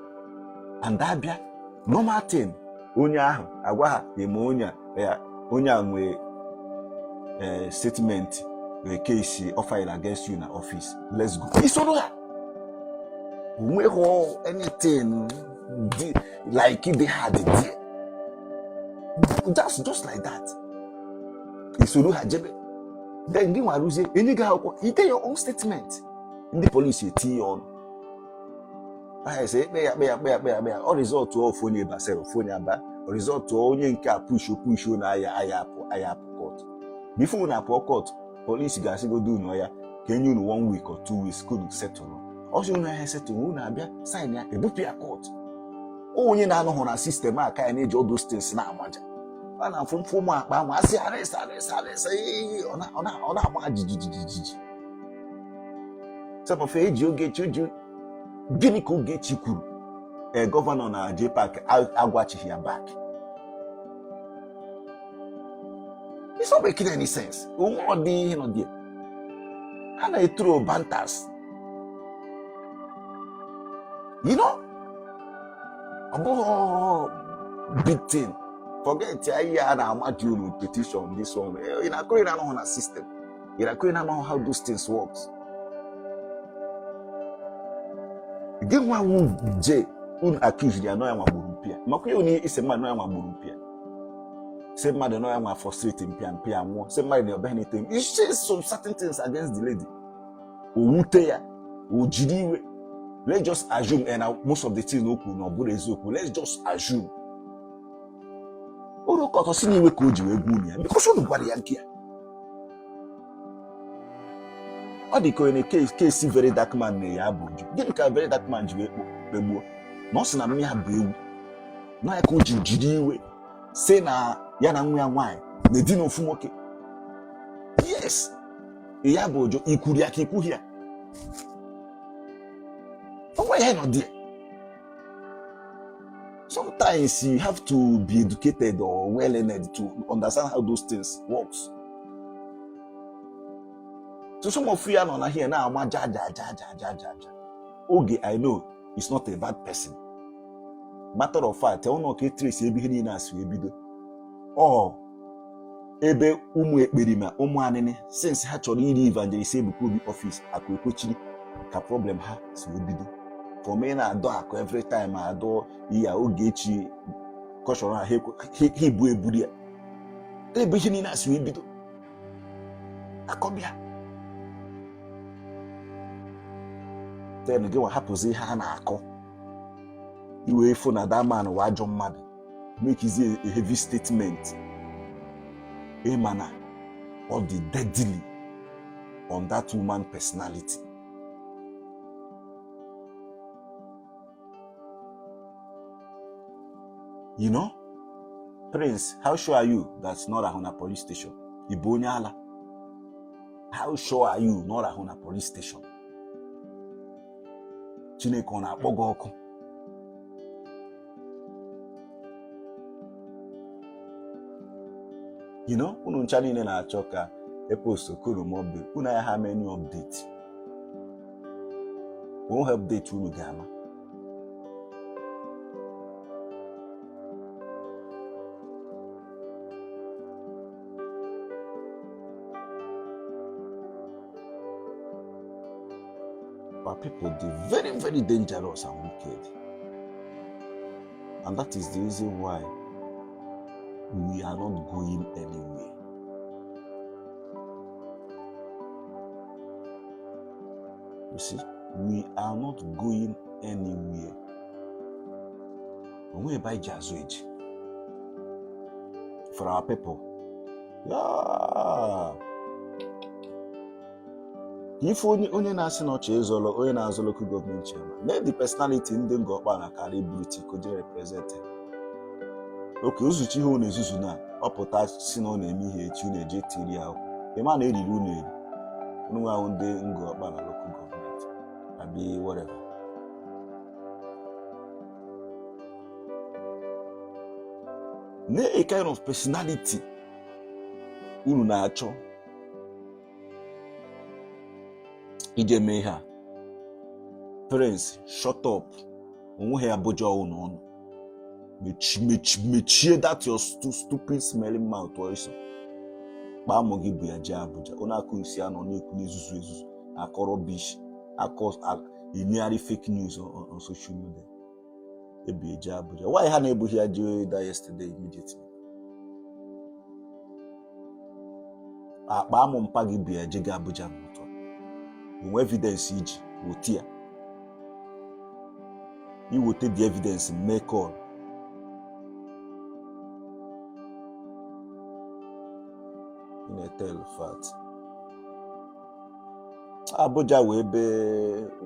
and abịa normal thing, onye ahụ agwa ha eme onye a ya onye a nwee statement, nwee case ọ file against you na office, let's go. Isoro ha onweghị anything dị like dị hard there. Just like that, isoro ha jebe. Then gị nwa rụzie, enye gị akwụkwọ ide your own statement. Ndị polisi etinye ọnụ ahụ sị ekpe ya kpe ya kpe ya kpe ya kpe ya. Ọ result ofu onye basara ofu onye aba result onye nke a push push na aya aya apụ aya apụ court. Before unu apụọ court, polisi ga-asịgodo unu ya ka enye unu one week or 2 weeks ka unu settle. Ọsị unu ahịa settle, unu abịa sign ya, ebupụ ya court. Onye na-anọghọ na system a ka ya na-eji all those things na-amaja a na-afụ mfụ ụmụ akpa ahụ asị arrest, arrest, arrest. Ọ na-ama jijijijiji. Some eji Ogechi oji gịnị ka Ogechi kwuru? Ee, governor na JPAC agwachighị ya back. It's not making any sense. Onwe ọ dị ihe nọ there, ha na-eturo bantas. Ọ bụghị big thing. Forget ya. Ihe a na-amaji unu petition, this one, ị na-akụrị na anọghị na system, ị na-akụrị na anọghị how those things works. Gị nwa wu je unu accuse ya nọ ya nwa gburu mpịa makwa ya onye isi mmadụ nọ ya nwa gburu mpịa, sị mmadụ nọ ya nwa frustrate mpịa mpịa nwụọ, sị mmadụ na ọbịa na-ete. You say some certain things against the lady, o wute ya, o jiri iwe. Let's just assume and most of the things o kwuru na ọ bụrụ eziokwu. Let's just assume ụlọ ụka ọtọ si n'iwe ka o ji wee gwa unu ya because unu gwara ya nke ya. Ọ dị ka onye case Very Dark Man na ya bụ ju gịnị ka Very Dark Man ji wee kpegbuo na ọ sị na mmịa bụ ewu na ya ka o ji jiri iwe sị na ya na nwa ya nwaanyị na-edina ofu nwoke. Yes, ya bụ ụjọ ikwuru ya ka ikwughị ya onwe ya nọ there. Sometimes you have to be educated or well learned to understand how those things works. So some of you nọ na here na-ama ja ja ja ja ja ja ja. Oge I know is not a bad person. Matter of fact, ọ nọ ka etrace ebe ihe niile a si ebido. Ọ ebe ụmụ ekperima, ụmụ anịnị, since ha chọrọ iri Evangelist Ebuka Obi office, akụ ekwechiri ka problem ha si wee bido from ị na-adọ akụ every time adọ ya Ogechi kọshọrọ ha ha ibu eburu ya ebe ihe niile a si wee bido akọbịa. Then gị nwa hapụzi ihe a na-akọ iwee fụ na that man wụ ajọ mmadụ, makezie a heavy statement ịma na ọ dị deadly on that woman personality. You know, Prince, how sure are you that na ọ rahụ na police station? Ị bụ onye ala? How sure are you na ọ rahụ na police station? Chineke ọ na-akpọ gị ọkụ? You know, unu ncha niile na-achọ ka e post Okoroma update, unu anya ha menu update, onweghị update unu ga-ama. Our people dey very very dangerous and wicked, and that is the reason why we are not going anywhere. You see, we are not going anywhere. Onwe ebe anyị ji azụ eji for our people. Yeah. Ife onye onye na-asị na ọ chọ ịzọlọ onye na-azọ local government chairman na the personality ndị Ngor Okpala kara iburu tiko jere represent oke ozuchi ihe ọ na-ezuzu na ọ pụta si na ọ na-eme ihe echi unu eje tiri ya akwụkwọ ịma na eriri unu eri unu nwa ahụ ndị Ngor Okpala local government abi whatever. Na a kind of personality unu na-achọ ije mee ihe a. Prince, shut up. Onweghị Abuja ọwụ na ọnụ mechi mechi mechie that your stupid smelling mouth ọsọ kpaa mụ gị bụ ya jee Abuja. Onye akụ isi anọ na-ekwu n'ezuzu ezuzu akọ rubbish akọ enyegharị fake news on social media ebi eje Abuja. Why ha na-ebughị ya jee that yesterday immediately? Akpa amụ mpa gị bụ ya jega Abuja n'ụtọ onwe evidence iji wote ya iwote the evidence mee call ị na-etel fat. Abuja wee ebe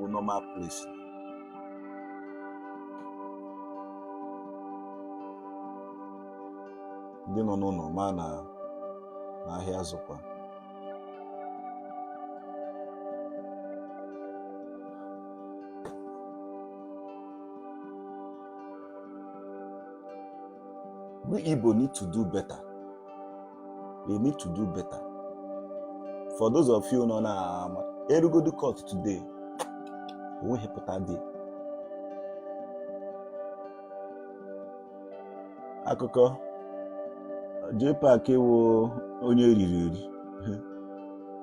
normal place. Ndị nọ n'ụlọ ma na n'ahịa zụkwa. We Igbo need to do better. We need to do better. For those of you nọ na erugodu court today, onweghị pụta dị akụkọ JPAC wụ onye eriri eri.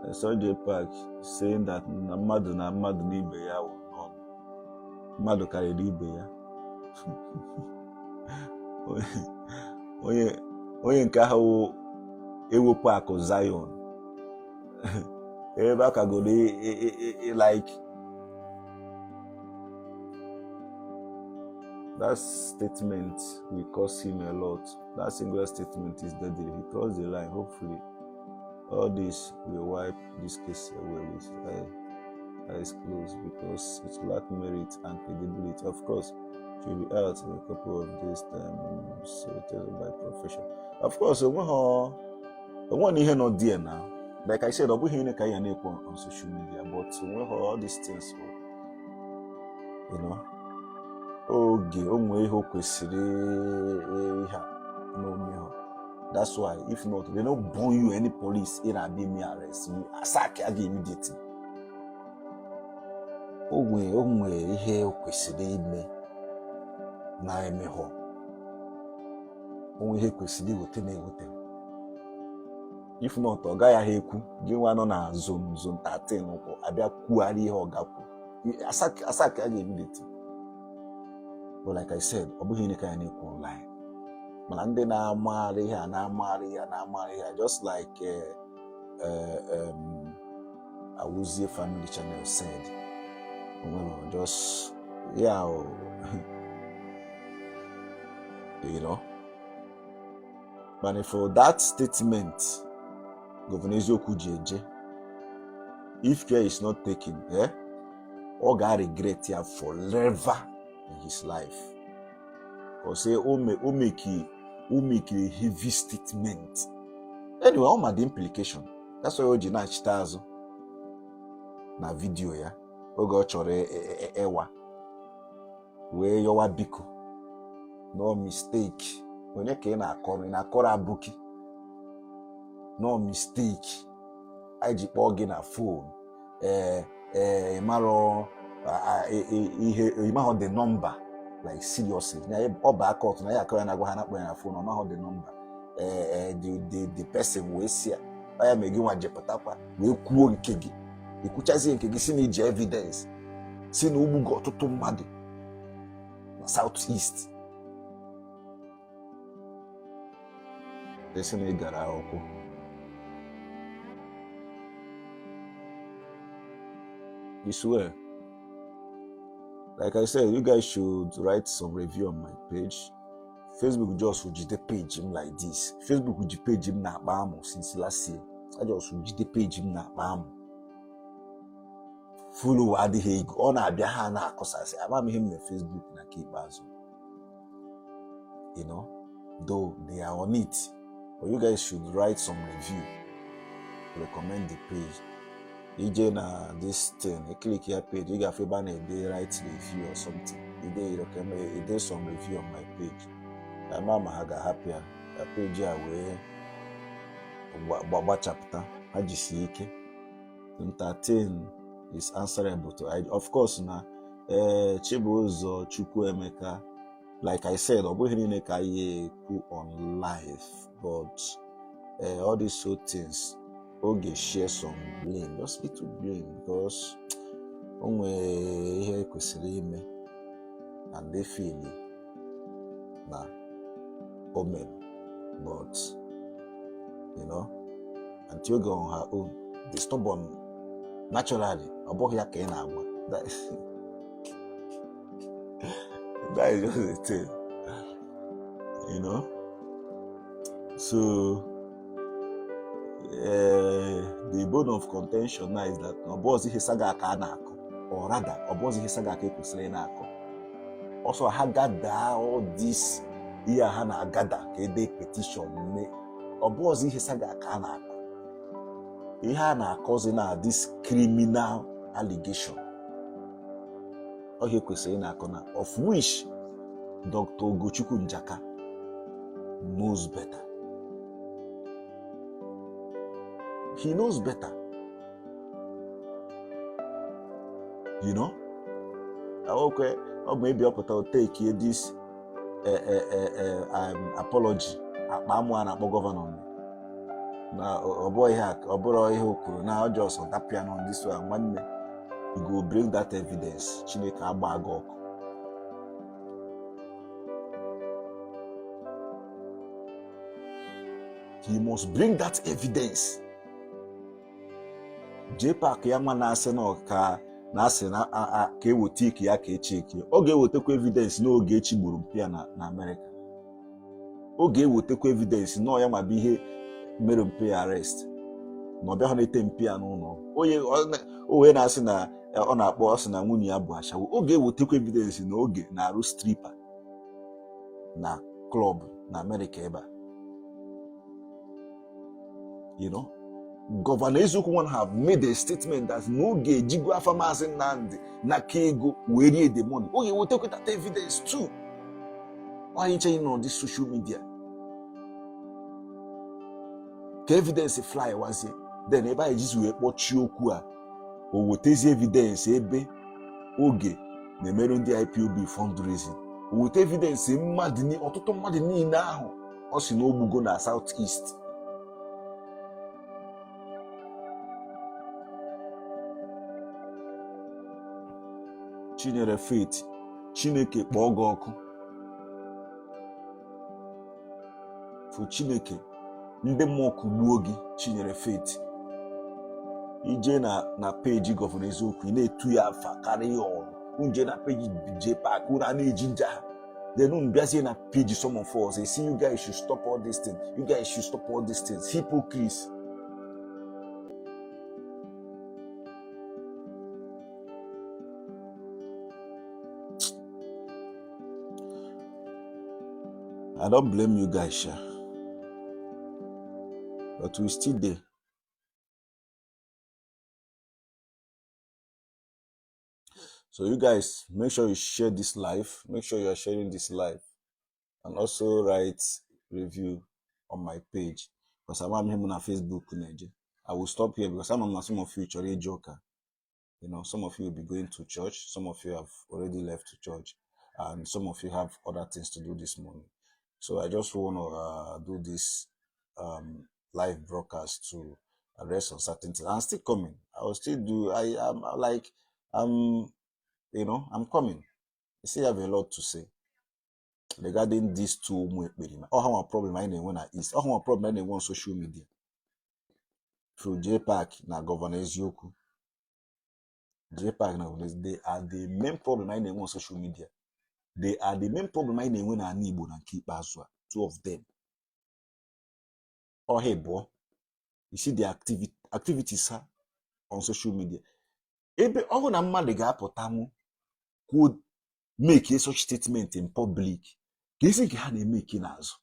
I saw JPAC saying that na mmadụ na mmadụ n'ibe ya wụ n'ọnụ mmadụ karịrị ibe ya. Onye onye nke ahụ wụ ewepụ akụ Zion ebe a kagoro like that statement will cost him a lot. That singular statement is deadly. He crossed the line. Hopefully, all this will wipe this case away with eyes closed because it lack merit and credibility. Of course, she'll be out in a couple of days' time. So it is by profession. Of course, onweghị ihe nọ there now. Like I said, ọ bụghị ihe ka ya na-ekwu on social media, but onweghị all these things, oge o nwee ihe o kwesịrị ihe a n'ome ha. That's why if not, they no born you any police ị na-abịa ime arrest you, asack ya gị immediately. O nwee ihe o kwesịrị ime na-emeghọ. O nwe ihe kwesịrị iweta na-eweta. If not, ọ gaghị ahụ ekwu gị nwa nọ na zone 13 ụkwụ abịa kwugharị ihe ọ ga-ekwu asak a ga-emileti. But like I said, ọ bụghị ihe ka ya na-ekwu online, mana ndị na-amagharị ihe a na-amagharị ihe a na-amagharị ihe a, just like Awuzie Family Channel said, well, just yeah, but for that statement Governor Eziokwu ji eje, if care is not taken, ọ ga-regret ya forever in his life. Because say o make a heavy statement. Anyway, ọ ma the implication. That's why o ji na-achịta azụ na video ya oge ọ chọrọ ịwa wee yọwa biko, no mistake. Onye ka ị na-akọrọ? Ị na-akọrọ aboki? No mistake, anyị ji kpọọ gị na phone. Ee, ịmarọ ihe, ịmahọ the number. Like, seriously, na ọ bụ aka ọtụ na ya akọ ya na-agwa ha na-akpọ ya na phone, ọ mahọ the number. Ee, the person wee si ya ọ ya mee gị nwa jepụtakwa wee kwuo nke gị, ekwuchazie nke gị, si na iji evidence, si na ogbugo ọtụtụ mmadụ na South East, esi na ị gara akwụkwọ. You swear. Like I said, you guys should write some review on my page. Facebook just jide page m like this. Facebook ji page m na-akpa amụ since last year. I just jide page m na-akpa amụ. Follow adịghị ego, ọ na-abịa, ha na-akọsasị. Ama m ihe m na Facebook na nke ikpeazụ. Though they are on it, but you guys should write some review, recommend the page. Ije na this thing, you click your page, ị ga-afụ ebe a na-ede "write review" or something. Ide recommend, ide some review on my page. Ama ma ha ga-ahapụ ya ka page a wee gbachapụta. Ha jisie ike. 13 is answerable to I, of course, na ee Chibuzo Chukwuemeka. Like I said, ọ bụghị niile ka anyị ekwu on live, but all these so things, oge share some blame, just little blame, because o nwere ihe kwesịrị ime and they feel na o mere. But Aunty Oge on her own the stubborn naturally. Ọ bụghị ya ka ị na-agwa. That is just the thing. So the bone of contention now is that ọ bụghịzi ihe saga ka a na-akọ, or rather, ọ bụghịzi ihe saga ka e kwesịrị ị na-akọ. Ọsọ ha gada all this ihe a ha na-agada ka ede petition mee, ọ bụghịzi ihe saga ka a na-akọ. Ihe a na-akọzi na this criminal allegation, ọ ihe kwesịrị ị na-akọ na, of which Dr. Ugochukwu Njaka knows better. He knows better. Okay, ọ bụ maybe ọ pụta o take this apology akpa amụ a na-akpọ governor na ọ bụghị ihe ọ bụrụ ihe o kwuru na ọ just dapịa on this one. Nwanne, you go bring that evidence, Chineke agba gị ọkụ. He must bring that evidence. JPAC ya nwa na-asị na ọka na-asị na ka eweta ike ya ka echi eke, ọ ga-ewetakwa evidence n'oge echi gburu mpi ya na Amerịka. Ọ ga-ewetakwa evidence na ọ ya nwa bụ ihe mere mpi ya arrest, na ọ bịaghị na-ete mpi ya n'ụlọ. Onye o wee na-asị na ọ na-akpọ, ọ sị na nwunye ya bụ ashawo, ọ ga-ewetakwa evidence na oge na-arụ stripper na club na Amerịka ebe a. Governor Eziokwu one have made a statement that n'oge ejigo afa Maazị Nnamdi n'aka ego wee rie the money. Ọ ga-ewetakwa that evidence too. Anyị nche nọ dị social media ka evidence fly wazie, then ebe anyị jizi wee kpọchie okwu a, o wetezi evidence ebe oge na-emerụ ndị IPOB fundraising, o weta evidence mmadụ ọtụtụ mmadụ niile ahụ. Ọ sị na o gbugo na South East. Chinyere Faith, Chineke kpọọ gị ọkụ. Fụ Chineke, ndị mmụọ kụgbuo gị. Chinyere Faith, i je na page Governor Eziokwu, ị na-etu ya afa karịa ọrụ. Unu jee na page JPAC, unu a na-eji nja ha. Then unu bịazie na page some of us, say you guys should stop all these things, you guys should stop all these things. Hypocrites. I don't blame you guys, sha. But we still there. So you guys, make sure you share this live. Make sure you are sharing this live. And also write review on my page. Because I'm him on Facebook. I will stop here because I'm on some of you chọrọ ije ụka. Some of you will be going to church. Some of you have already left to church. And some of you have other things to do this morning. So I just want to do this live broadcast to address on certain things. I'm still coming. I will still do. I am like, I'm, you know, I'm coming. I still have a lot to say regarding these two ụmụ ekperima. Ọ ha nwa problem anyị na-enwe na East. Ọ ha nwa problem anyị na-enwe on social media. Through JPAC na Governor Eziokwu. JPAC na Governor Eziokwu, they are the main problem anyị na-enwe on social media. They are the main problem anyị na-enwe n'ala Igbo na nke ikpeazụ a. Two of them. Ọha ịbụọ. You see the activities ha on social media. Ebe ọ bụ na mmadụ ga-apụtanwu kwuo, make such statement in public, ka esi nke ha na-emeke n'azụ.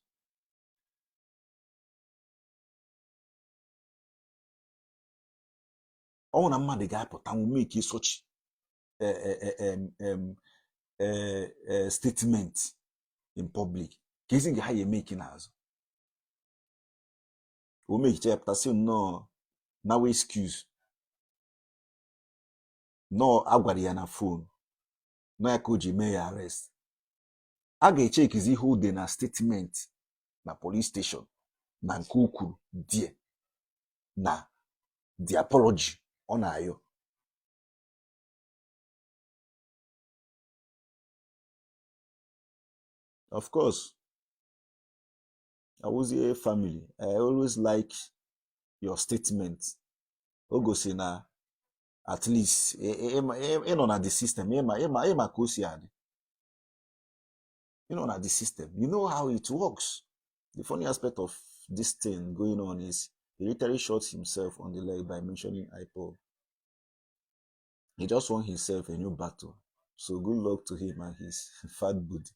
Ọ bụ na mmadụ ga-apụtanwu make such statement in public, ka esi nke ha ya emeke n'azụ. O mekicha ya pụtasị nnọọ nawa excuse nọọ agwara ya na phone nọ ya ka o ji mee ya arrest. A ga-echekizi ihe o de na statement na police station na nke o kwuru die na the apology ọ na-ayọ. Of course, Awuzie family, I always like your statement. O gosi na at least ị nọ na the system, ịma ka o si adị. Ị nọ na the system, you know how it works. The funny aspect of this thing going on is he literally shot himself on the leg by mentioning IPOB. He just won himself a new battle. So good luck to him and his fat booty.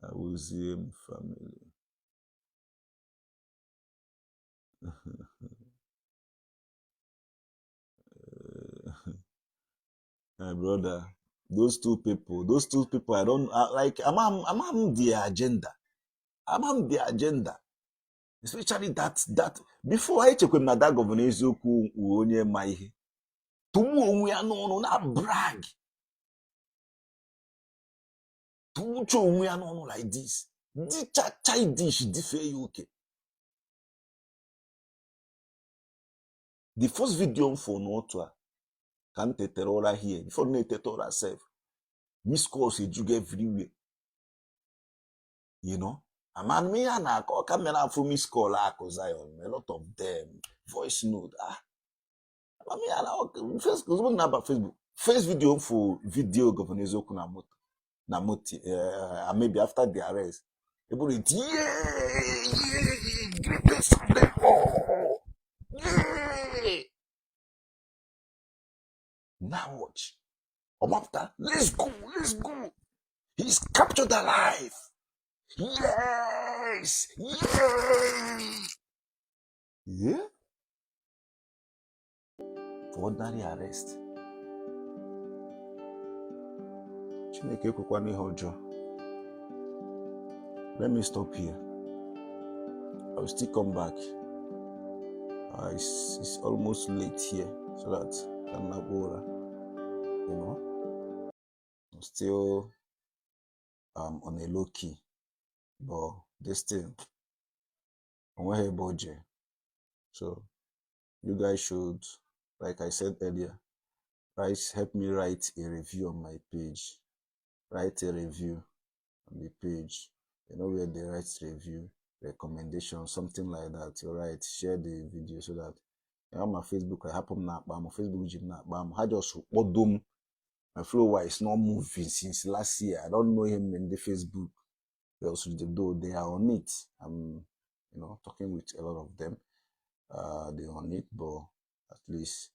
Awuzie family. My brother, those two people, I don't I, like. I'm their agenda. I'm their agenda. Especially that before I check na that Governor Eziokwu wụ onye ma ihe. Tụgbuo onwe ya n'ọnụ na brag. Tụgbucha onwe ya n'ọnụ like this. Dịcha childish, dịfee ya oke. The first video m fụ n'otu a ka m tetere ụra here, before m na-eteta ụra sef, miss calls ejugo everywhere. Ama m ihe a na-akọ ka m mere afụ miss call Akụ Zion, a lot of them, voice note. Ama m ihe a na first, ozugbo m na-aba Facebook, first video m fụ video Governor Eziokwu na moto, na moto, maybe after the arrest. Eburu eti, yeah, yeah, greatest of them all. Yeah. Now watch. Ọmapụta, let's go, let's go. He's captured alive. Yes, yes. Yeah. For ordinary arrest. Chineke ekwekwana ihe ọjọọ. Let me stop here. I will still come back. It's almost late here, so that I can not go. I'm still on a low key, but this thing onweghị ebe o jee. So you guys should, like I said earlier, write, help me write a review on my page. Write a review on the page. You know where they write review, recommendation, something like that. You write, share the video so that ya ma Facebook ahapụ m na-akpa m, Facebook ji m na-akpa m, ha just kpọdo m. My follower is not moving since last year. I don't know him in the Facebook. Because though they are on it, I'm talking with a lot of them. They're on it, but at least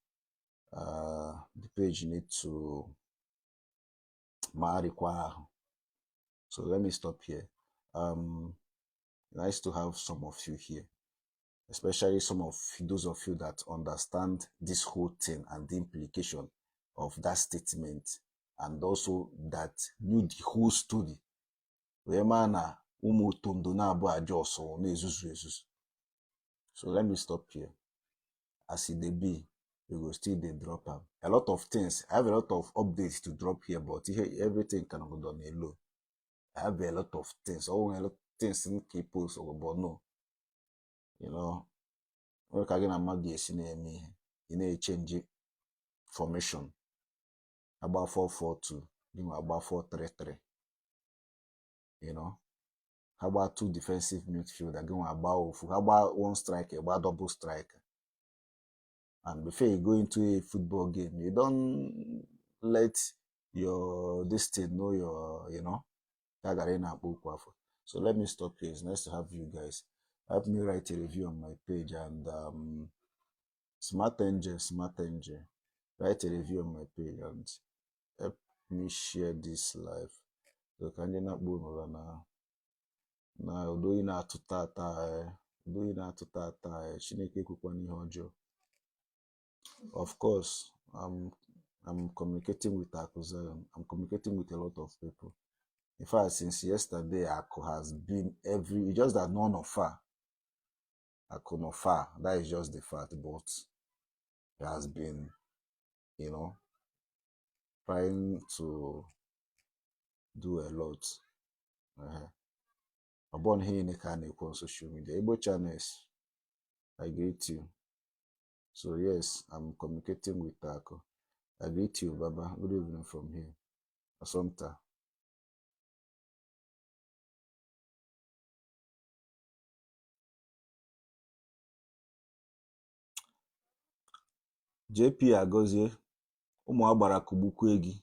the page need to marikwa ahụ. So let me stop here. Nice to have some of you here, especially some of those of you that understand this whole thing and the implication of that statement, and also that knew the whole story. Wee maa na ụmụ otondo na-abụ aja ọsọ na-ezuzu ezuzu. So let me stop here. As e dey be, we go still dey drop am. A lot of things, I have a lot of updates to drop here, but here everything can go on a low. I have a lot of things, all a lot of things m ka post, but no, nwere ka gị na mmadụ esi na-eme ihe, ị na-echange formation, agba 4-4-2, gị nwa agba 4-3-3, ha gbaa two defensive midfielder, gị nwa agba ofu, ha gbaa one striker, gba double striker. And before you go into a football game, you don't let your this thing know your, ka gara ị na-akpọ okwu afọ. So let me stop here. It's nice to have you guys. Help me write a review on my page and Smart Angel, Smart Angel, write a review on my page and help me share this live. So ka ndị na-akpọ unu ụra na udo ị na-atụ tata, udo ị na-atụ tata, Chineke ekwekwana ihe ọjọọ. Of course, I'm communicating with Aku Zion. I'm communicating with a lot of people. In fact, since yesterday, Aku has been every, it's just that none of her. Aku no far. That is just the fact. But he has been, trying to do a lot. Ọ bụrụ na ihe niile ka a na-ekwu on social media. Igbo channels, I greet you. So yes, I'm communicating with Aku. I greet you, Baba. Good evening from here. Assumpta. JP Agozie, ụmụ agbara kugbukwe gị.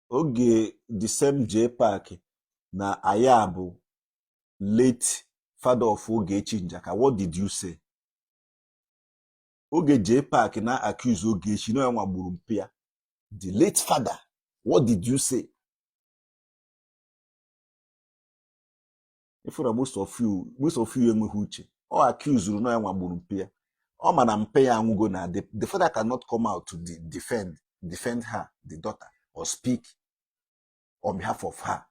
Oge the same J Park na aya bụ late father of Ogechi Njaka. What did you say? Oge J Park na accuse Ogechi na ya nwa gburu mpi ya. The late father, what did you say? Ifụ na most of you enweghị uche. Ọ accuse na ya nwa gburu mpi ya. Ọ ma na mpe ya anwụgo na the father cannot come out to defend her, the daughter, or speak on behalf of her.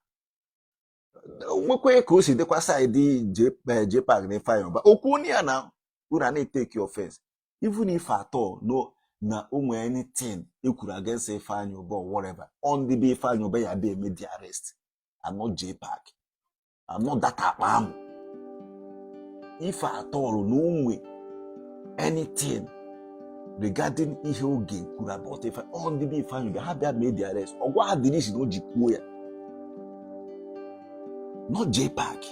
Nwekwe ka o si dịkwa side J Park na Ifeanyi Uba okwu onye ya na unu a na-etake offense, even if at all no na o nwere anything e kwuru against Ifeanyi Uba or whatever on the be Ifeanyi Uba ya be eme the arrest and not J Park and not that akpa amụ. If at all na o nwe anything regarding ihe oge kwuru about Ifeanyi on the be Ifeanyi Uba, ha bịa mee the arrest, ọ gwa ha the reason o ji kwuo ya, not J Park.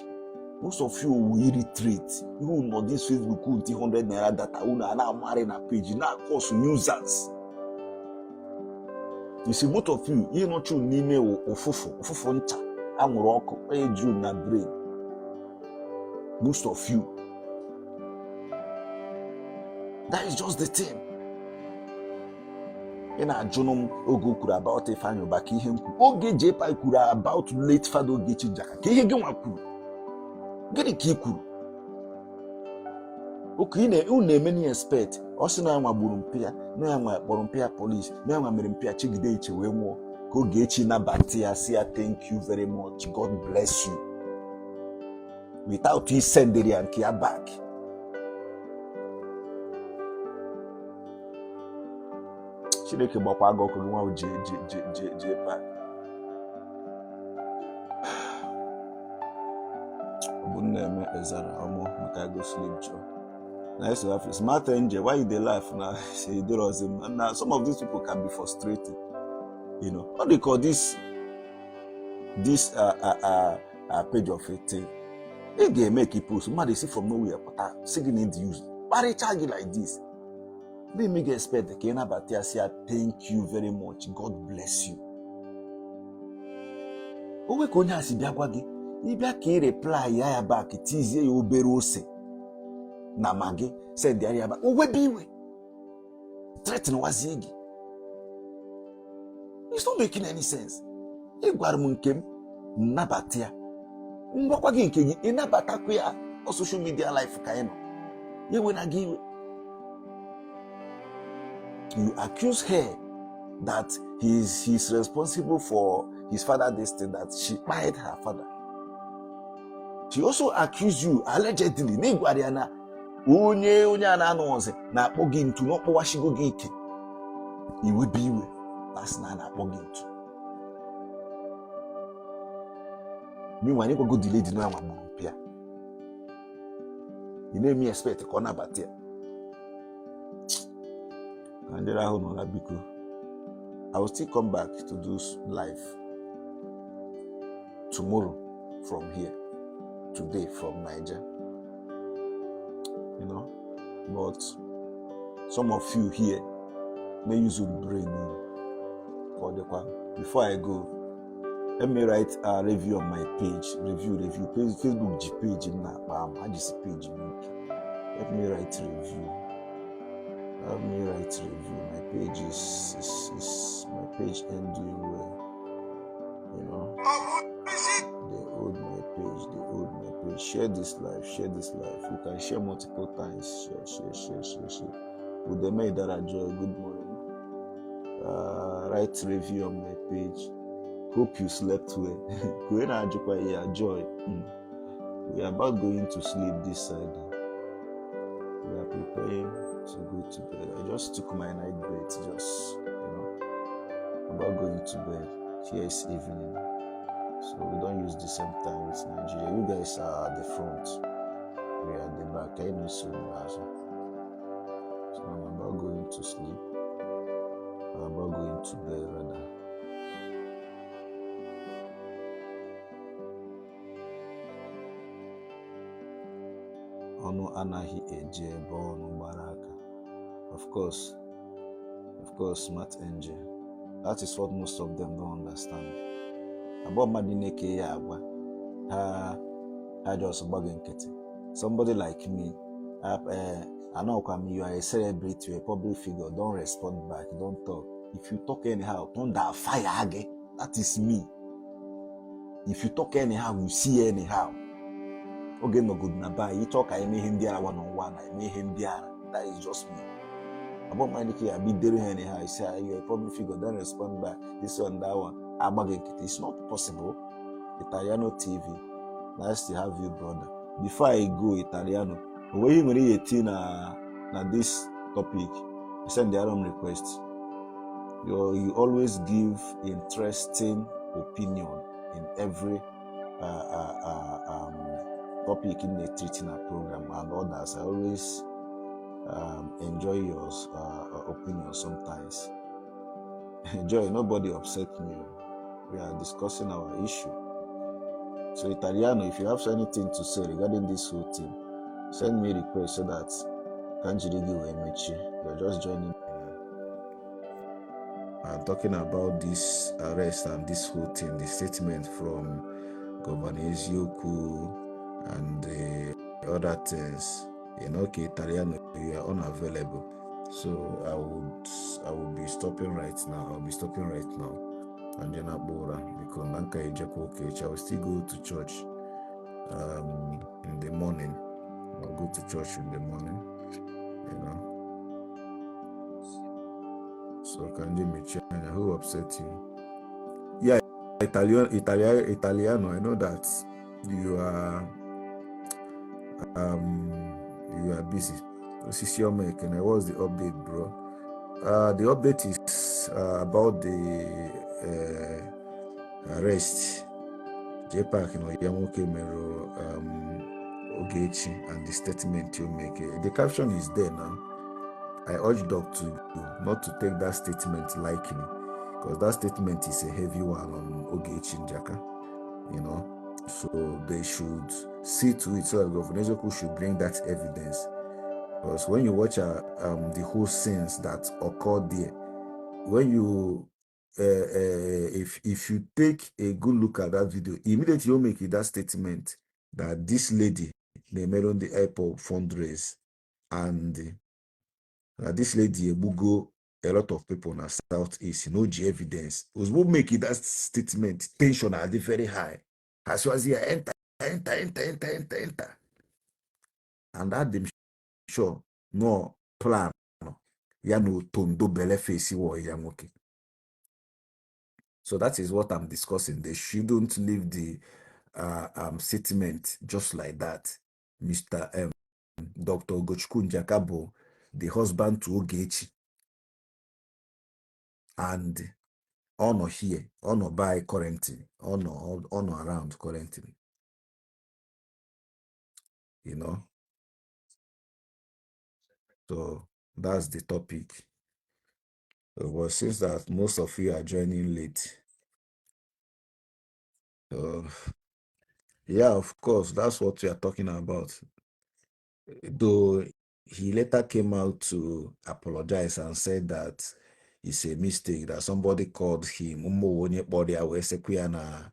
Most of you will irritate. You nọ this Facebook with 100 naira data, unu a na-amagharị na page na cause nuisance. You see, most of you, ihe nọchi unu n'ime wụ ụfụfụ ụfụfụ ncha anwụrụ ọkụ onye ju na brain. Most of you. That is just the thing. Ị na-ajụnụ m oge o kwuru about Ifeanyi Uba ka ihe m kwuru. Oge J Park kwuru about late father Ogechi Njaka ka ihe gị nwa kwuru. Gịnị ka ị kwuru? Oke ị unu na-eme na expect ọ sị na ya nwa gburu mpi ya, na ya nwa kpọrọ mpi ya police, na ya nwa mere mpi ya chigide iche wee nwụọ, ka Ogechi nabata ya, sị ya thank you very much, God bless you, without isendịrị ya nke ya back. Chineke gbakwa gị ọkụ, gị nwa J J J J Park. Ogbonneme Ezara, omo, make I go sleep, Joe. Nice to have you. Smart Angel, why you dey laugh now? Say, now some of these people can be frustrated. You know, what they call this page of a thing. Ị ga-eme ka post mmadụ si from nowhere pụta sị gị na ịdị use kparịcha gị like this, na-eme gị expect ka ị nabata ya, sị ya thank you very much, God bless you. O nwe ka onye a si bịa gwa gị, ịbịa ka ị reply ya back, tizie ya obere ose na Maggi, send ya back, o webe iwe, threaten wazie gị. It's not making any sense. Ị gwara m nke m, nnabata ya, ngwakwa gị nke gị, ịnabatakwa ya. Ọ social media life ka anyị nọ, ya ewena gị iwe. You accuse her that he's responsible for his father, this thing, that she kpied her father. She also accused you allegedly na ịgwara ya na onye a na-anụ ọzọ na-akpọ gị ntu, na ọkpọwashigo gị ike. Iwe bụ iwe asị na a na-akpọ gị ntu. Meanwhile, ịgwago the lady na nwa gburu pịa, ị na-eme expect ka ọ nabata ya. Ka ndị rahụ n'ụra, biko. I will still come back to do live tomorrow from here, today from Niger. You know, but some of you here may use your brain for the one. Before I go, let me write a review on my page. Review, review. Page, Facebook G page in that I just page. Let me write review. Let me write review. My page is my page ain't doing well. You know, they hold my page. They hold my page. Share this live. Share this live. You can share multiple times. Share, share, share, share, share. Udeme Idara Joy, good morning. Write review on my page. Hope you slept well. Kwena Ajukwa, yeah, Joy. We are about going to sleep this side. We are preparing to go to bed. I just took my night bath, just, you know, about going to bed. Here is evening, so we don't use the same time with Nigeria. You guys are at the front, we are at the back. I know soon, so I'm about going to sleep. I'm about going to bed rather. Ọnụ anaghị eje ebe ọnụ gbara aka. Of course, Smart Angel. That is what most of them don't understand. Abụọ mmadụ na-eke ya agwa ha just gba gị nkịtị. Somebody like me, anọkwa m, you are a celebrity, you are a public figure, don't respond back, don't talk. If you talk anyhow, thunder fire gị. That is me. If you talk anyhow, you see anyhow. Oge nọgodu na be anyị, ịchọ ka eme ihe ndị ara one on one, eme ihe ndị ara. That is just me. Abụọ mmadụ ka ya bidoro ha anyhow, you say you are a public figure, don't respond back, this one, that one. Agba gị nkịtị. It's not possible. Italiano TV, nice to have you, brother. Before I go, Italiano, o nweghị nwere ihe eti na this topic, send the alarm request. You always give interesting opinion in every topic in the treating our program and others. I always enjoy your opinion sometimes. Joy, nobody upset me. We are discussing our issue. So Italiano, if you have anything to say regarding this whole thing, send me a request so that Kanjirigi will meet you. You're just joining. I'm talking about this arrest and this whole thing, the statement from Governor Eziokwu and the other things. You know, okay, Italiano, you are unavailable. So I will be stopping right now. I'll be stopping right now. And then Abora, because Nanka Ejeko, I will still go to church in the morning. I'll go to church in the morning, you know. So Kanji Michana, who upset you? Yeah, Italiano. I know that you are busy. Osisioma Ekene, what's the update, bro? The update is about the arrest.
JPAC na ya nwoke mere Ogechi and the statement you make. The caption is there now. I urge Dr. Ugo not to take that statement lightly, because that statement is a heavy one on Ogechi Njaka, you know. So they should see to it so that Governor Ezeoku should bring that evidence. Because when you watch the whole scenes that occurred there, when you if you take a good look at that video, immediately you make that statement that this lady they made on the airport fundraise, and this lady egbugo a lot of people in the southeast. No G evidence. Was what make it that statement tension are very high. As soon as he enter, enter, enter, enter, enter, enter, and that them sure no plan. Ya no tondo bele face wo ya nwoke. So that is what I'm discussing. They shouldn't leave the statement just like that. Mr. Dr. Ugochukwu Njaka bụ the husband to Ogechi, and ọ nọ here, ọ nọ by currently, ọ nọ around currently. So that's the topic. But since that most of you are joining late, yeah, of course, that's what we are talking about. Though he later came out to apologize and said that it's a mistake, that somebody called him. Ụmụ onye kpọrọ ya wee sịkwa ya na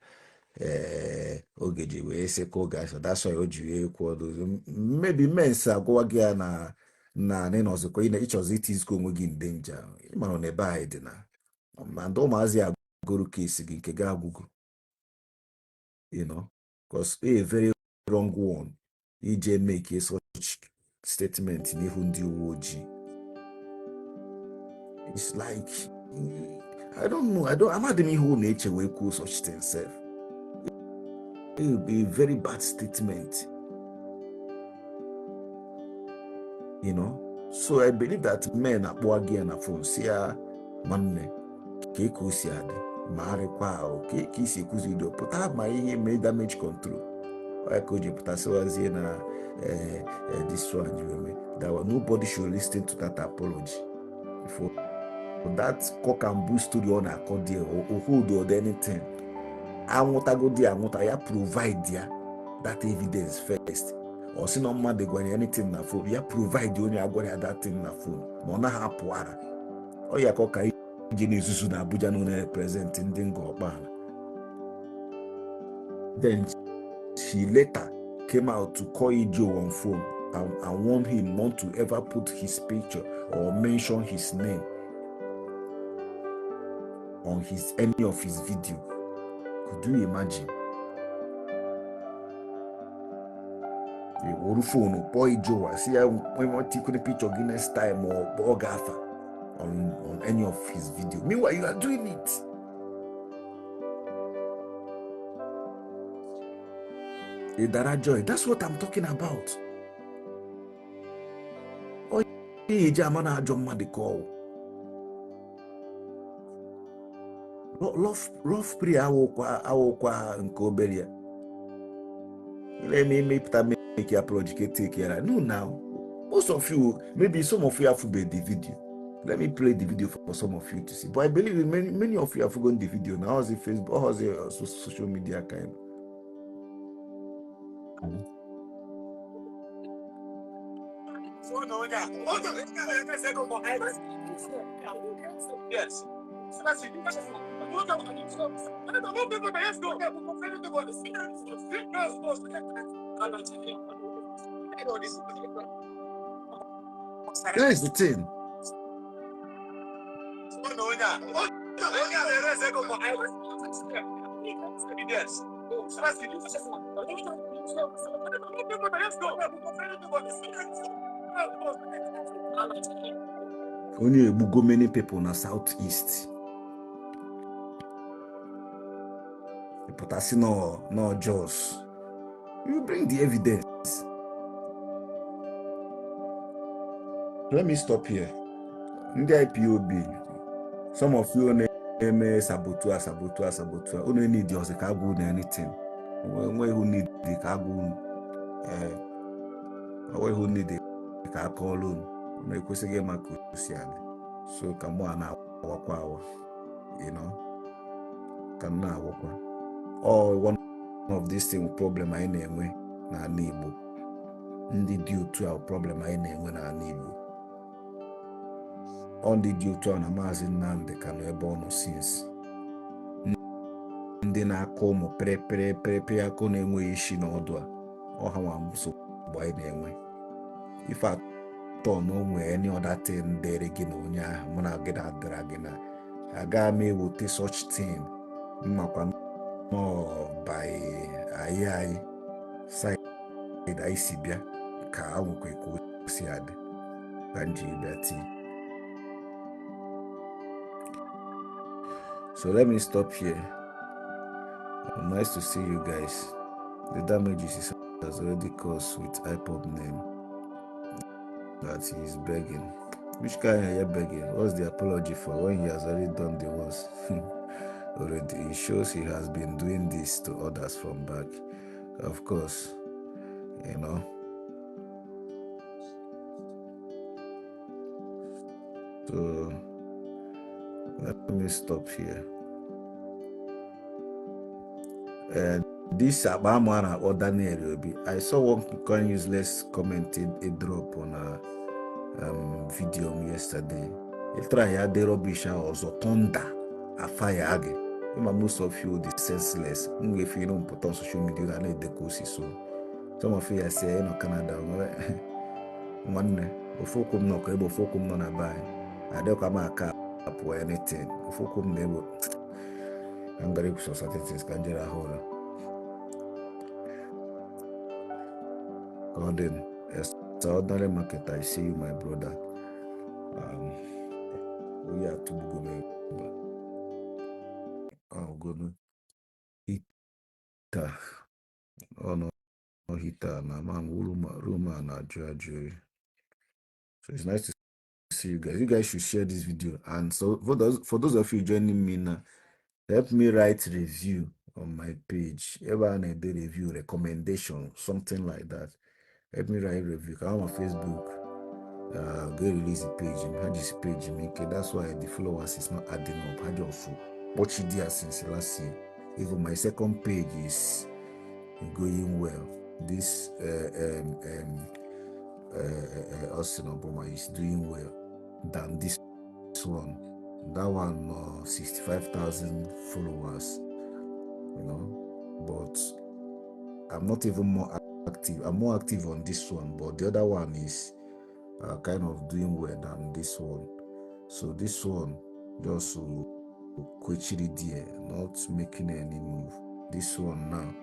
oge ji wee sịkwa oge, so that's why o ji wee kwuo those. Maybe mens agwa gị ya na na ịnọzikwa ịchọzi itizikwa onwe gị in danger, ịmara na ebe anyị dị na ma ndị ụmụazị agụrụ kesi gị nke gị agwụgo, because a very wrong one ije make a such statement n'ihu ndị uwe ojii. It's like, I don't know, I don't, amadị m ihe unu na-eche wee kwuo such thing sef. It will be a very bad statement. So I believe that men akpọọ gị ya na phone si ya, nwanne, ka o si adị ma arịkwa ahụ ka isi ekwuzi udo pụta ma ihe mee damage control. Ọ ka o ji pụtasịwazie na this one ji wee that one, nobody should listen to that apology. For that cock and bull story ọ na-akọ there, o hold or anything, anwụtagodi anwụta ya, provide ya that evidence first. Ọ sị na mmadụ gwara ya anything na phone, ya provide onye agwara ya that thing na phone, ma ọ naghị apụ ara ọ ya ka ọ ka ije na-ezuzu na Abuja na represent ndị Ngor Okpala. Then she later came out to call Ijo on phone and warn him not to ever put his picture or mention his name on his any of his video. Could you imagine? Were phone kpọọ Ijowa si ya tikwere picture gị next time or kpọọ gị afa on any of his video. Meanwhile, you are doing it. Idara Joy, that's what I'm talking about. Ọ eji ama na ajọ mmadụ ka ọwụ. Love prayer awụkwa nke obere ya. Let me make your apology take care. No, now most of you, maybe some of you have forgotten the video. Let me play the video for some of you to see. But I believe many, many of you have forgotten the video. Now, how's it Facebook? How's it social media kind?
Yes.
Here's the thing. Onye egbugo many people na southeast. Pụtasị no Jos. You bring the evidence. Let me stop here. Ndị IPOB, some of you na-eme sabotua sabotua sabotua, unu need ọzọ ka agwa unu anything. Enweghị need ka agwa unu. Ee, enweghị need ka akọọlụ unu. Unu ekwesịghị ịma ka o si adị. So ka mụ a na-awakwa awa, ka m na-awakwa. All one of these thing problem anyị na-enwe n'ala Igbo. Ndị dị otu a problem anyị na-enwe n'ala Igbo. Ọ ndị dị otu a na Maazị Nnamdi ka nọ ebe ọ nọ since. Ndị na-akọ ụmụ pịrịpịrị pịrịpịrị akụ na-enweghị isi n'ọdụ a, ọ ha nwa nsogbu anyị na-enwe. Ife atọ na o nwee any other thing dịrị gị na onye ahụ mụ na gị na-adịra gị na agaghị m eweta such thing mmakwa nọ by anyị side anyị si bịa ka a nwekwa ka o si adị ka m ji bịa tii. So let me stop here. Nice to see you guys. The damages is has already caused with IPOB name that he is begging. Which kind are you begging? What's the apology for when he has already done the worst? Already, it shows he has been doing this to others from back. Of course. So let me stop here. This akpa amụ a na-akpọ Daniel Obi, I saw one kind useless comment a drop on a video m yesterday. Ị try ya dị rubbish ahụ ọzọ, thunder afire gị. Ịma most of you dị senseless. M ga-efe ire mpụta on social media na na-edekọ osi. So some of you ya si ị nọ Canada nwanne, ofu ụkwụ m nọkọ ebe, ofu ụkwụ m nọ na be anyị, adịkwa m aka apụ anything, ofu ụkwụ m na-egbo ka m gara ikwusa certain things ka m jere ahụ ụra ka ọ dị. Extraordinary market, I see you, my brother. Oyi atụgbugo m ebe a. Ọgụnụ heater ọ nọ, heater na ma room a na-ajụ ajụ oyi. So it's nice to see you guys. You guys should share this video. And so for those of you joining me now, help me write review on my page. Ebe a na-ede review, recommendation, something like that. Help me write review. Come on Facebook. Go release the page. Ha just page me. Okay, that's why the followers is not adding up. Ha just watch it there since last year. Even my second page is going well. This Austin Obama is doing well than this one. That one, 65,000 followers. But I'm not even more active. I'm more active on this one, but the other one is kind of doing well than this one. So this one just quickly there, not making any move. This one now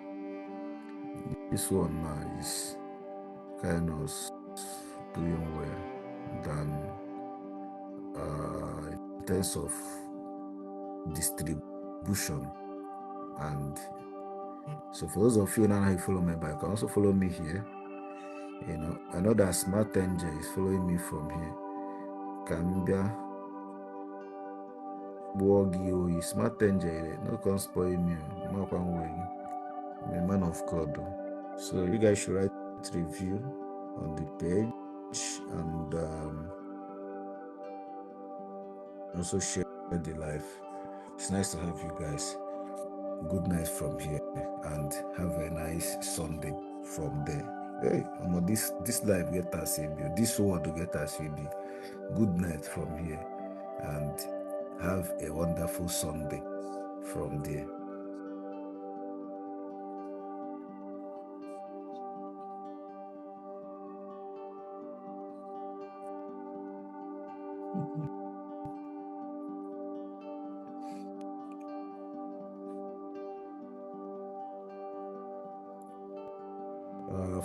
is kind of doing well than in terms of distribution. And so for those of you now who follow me, but you can also follow me here. I know that Smart Angel is following me from here. Ka m bịa gbuo gị oyi. Smart Angel, no come spoil me o. Makwa nwe gị. I'm a man of God o. So you guys should write review on the page and also share the live. It's nice to have you guys. Good night from here and have a nice Sunday from there. Hey, this life get us a bill. This world will get us a bill. Good night from here and have a wonderful Sunday from there.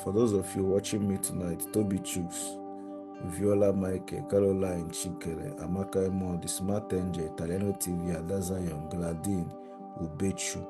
For those of you watching me tonight, Toby Chooks, Viola Michael, Caroline Chikere, Amaka Emo, The Smart Angel, Italiano TV, Ada Zion, Gladine, Ubechu.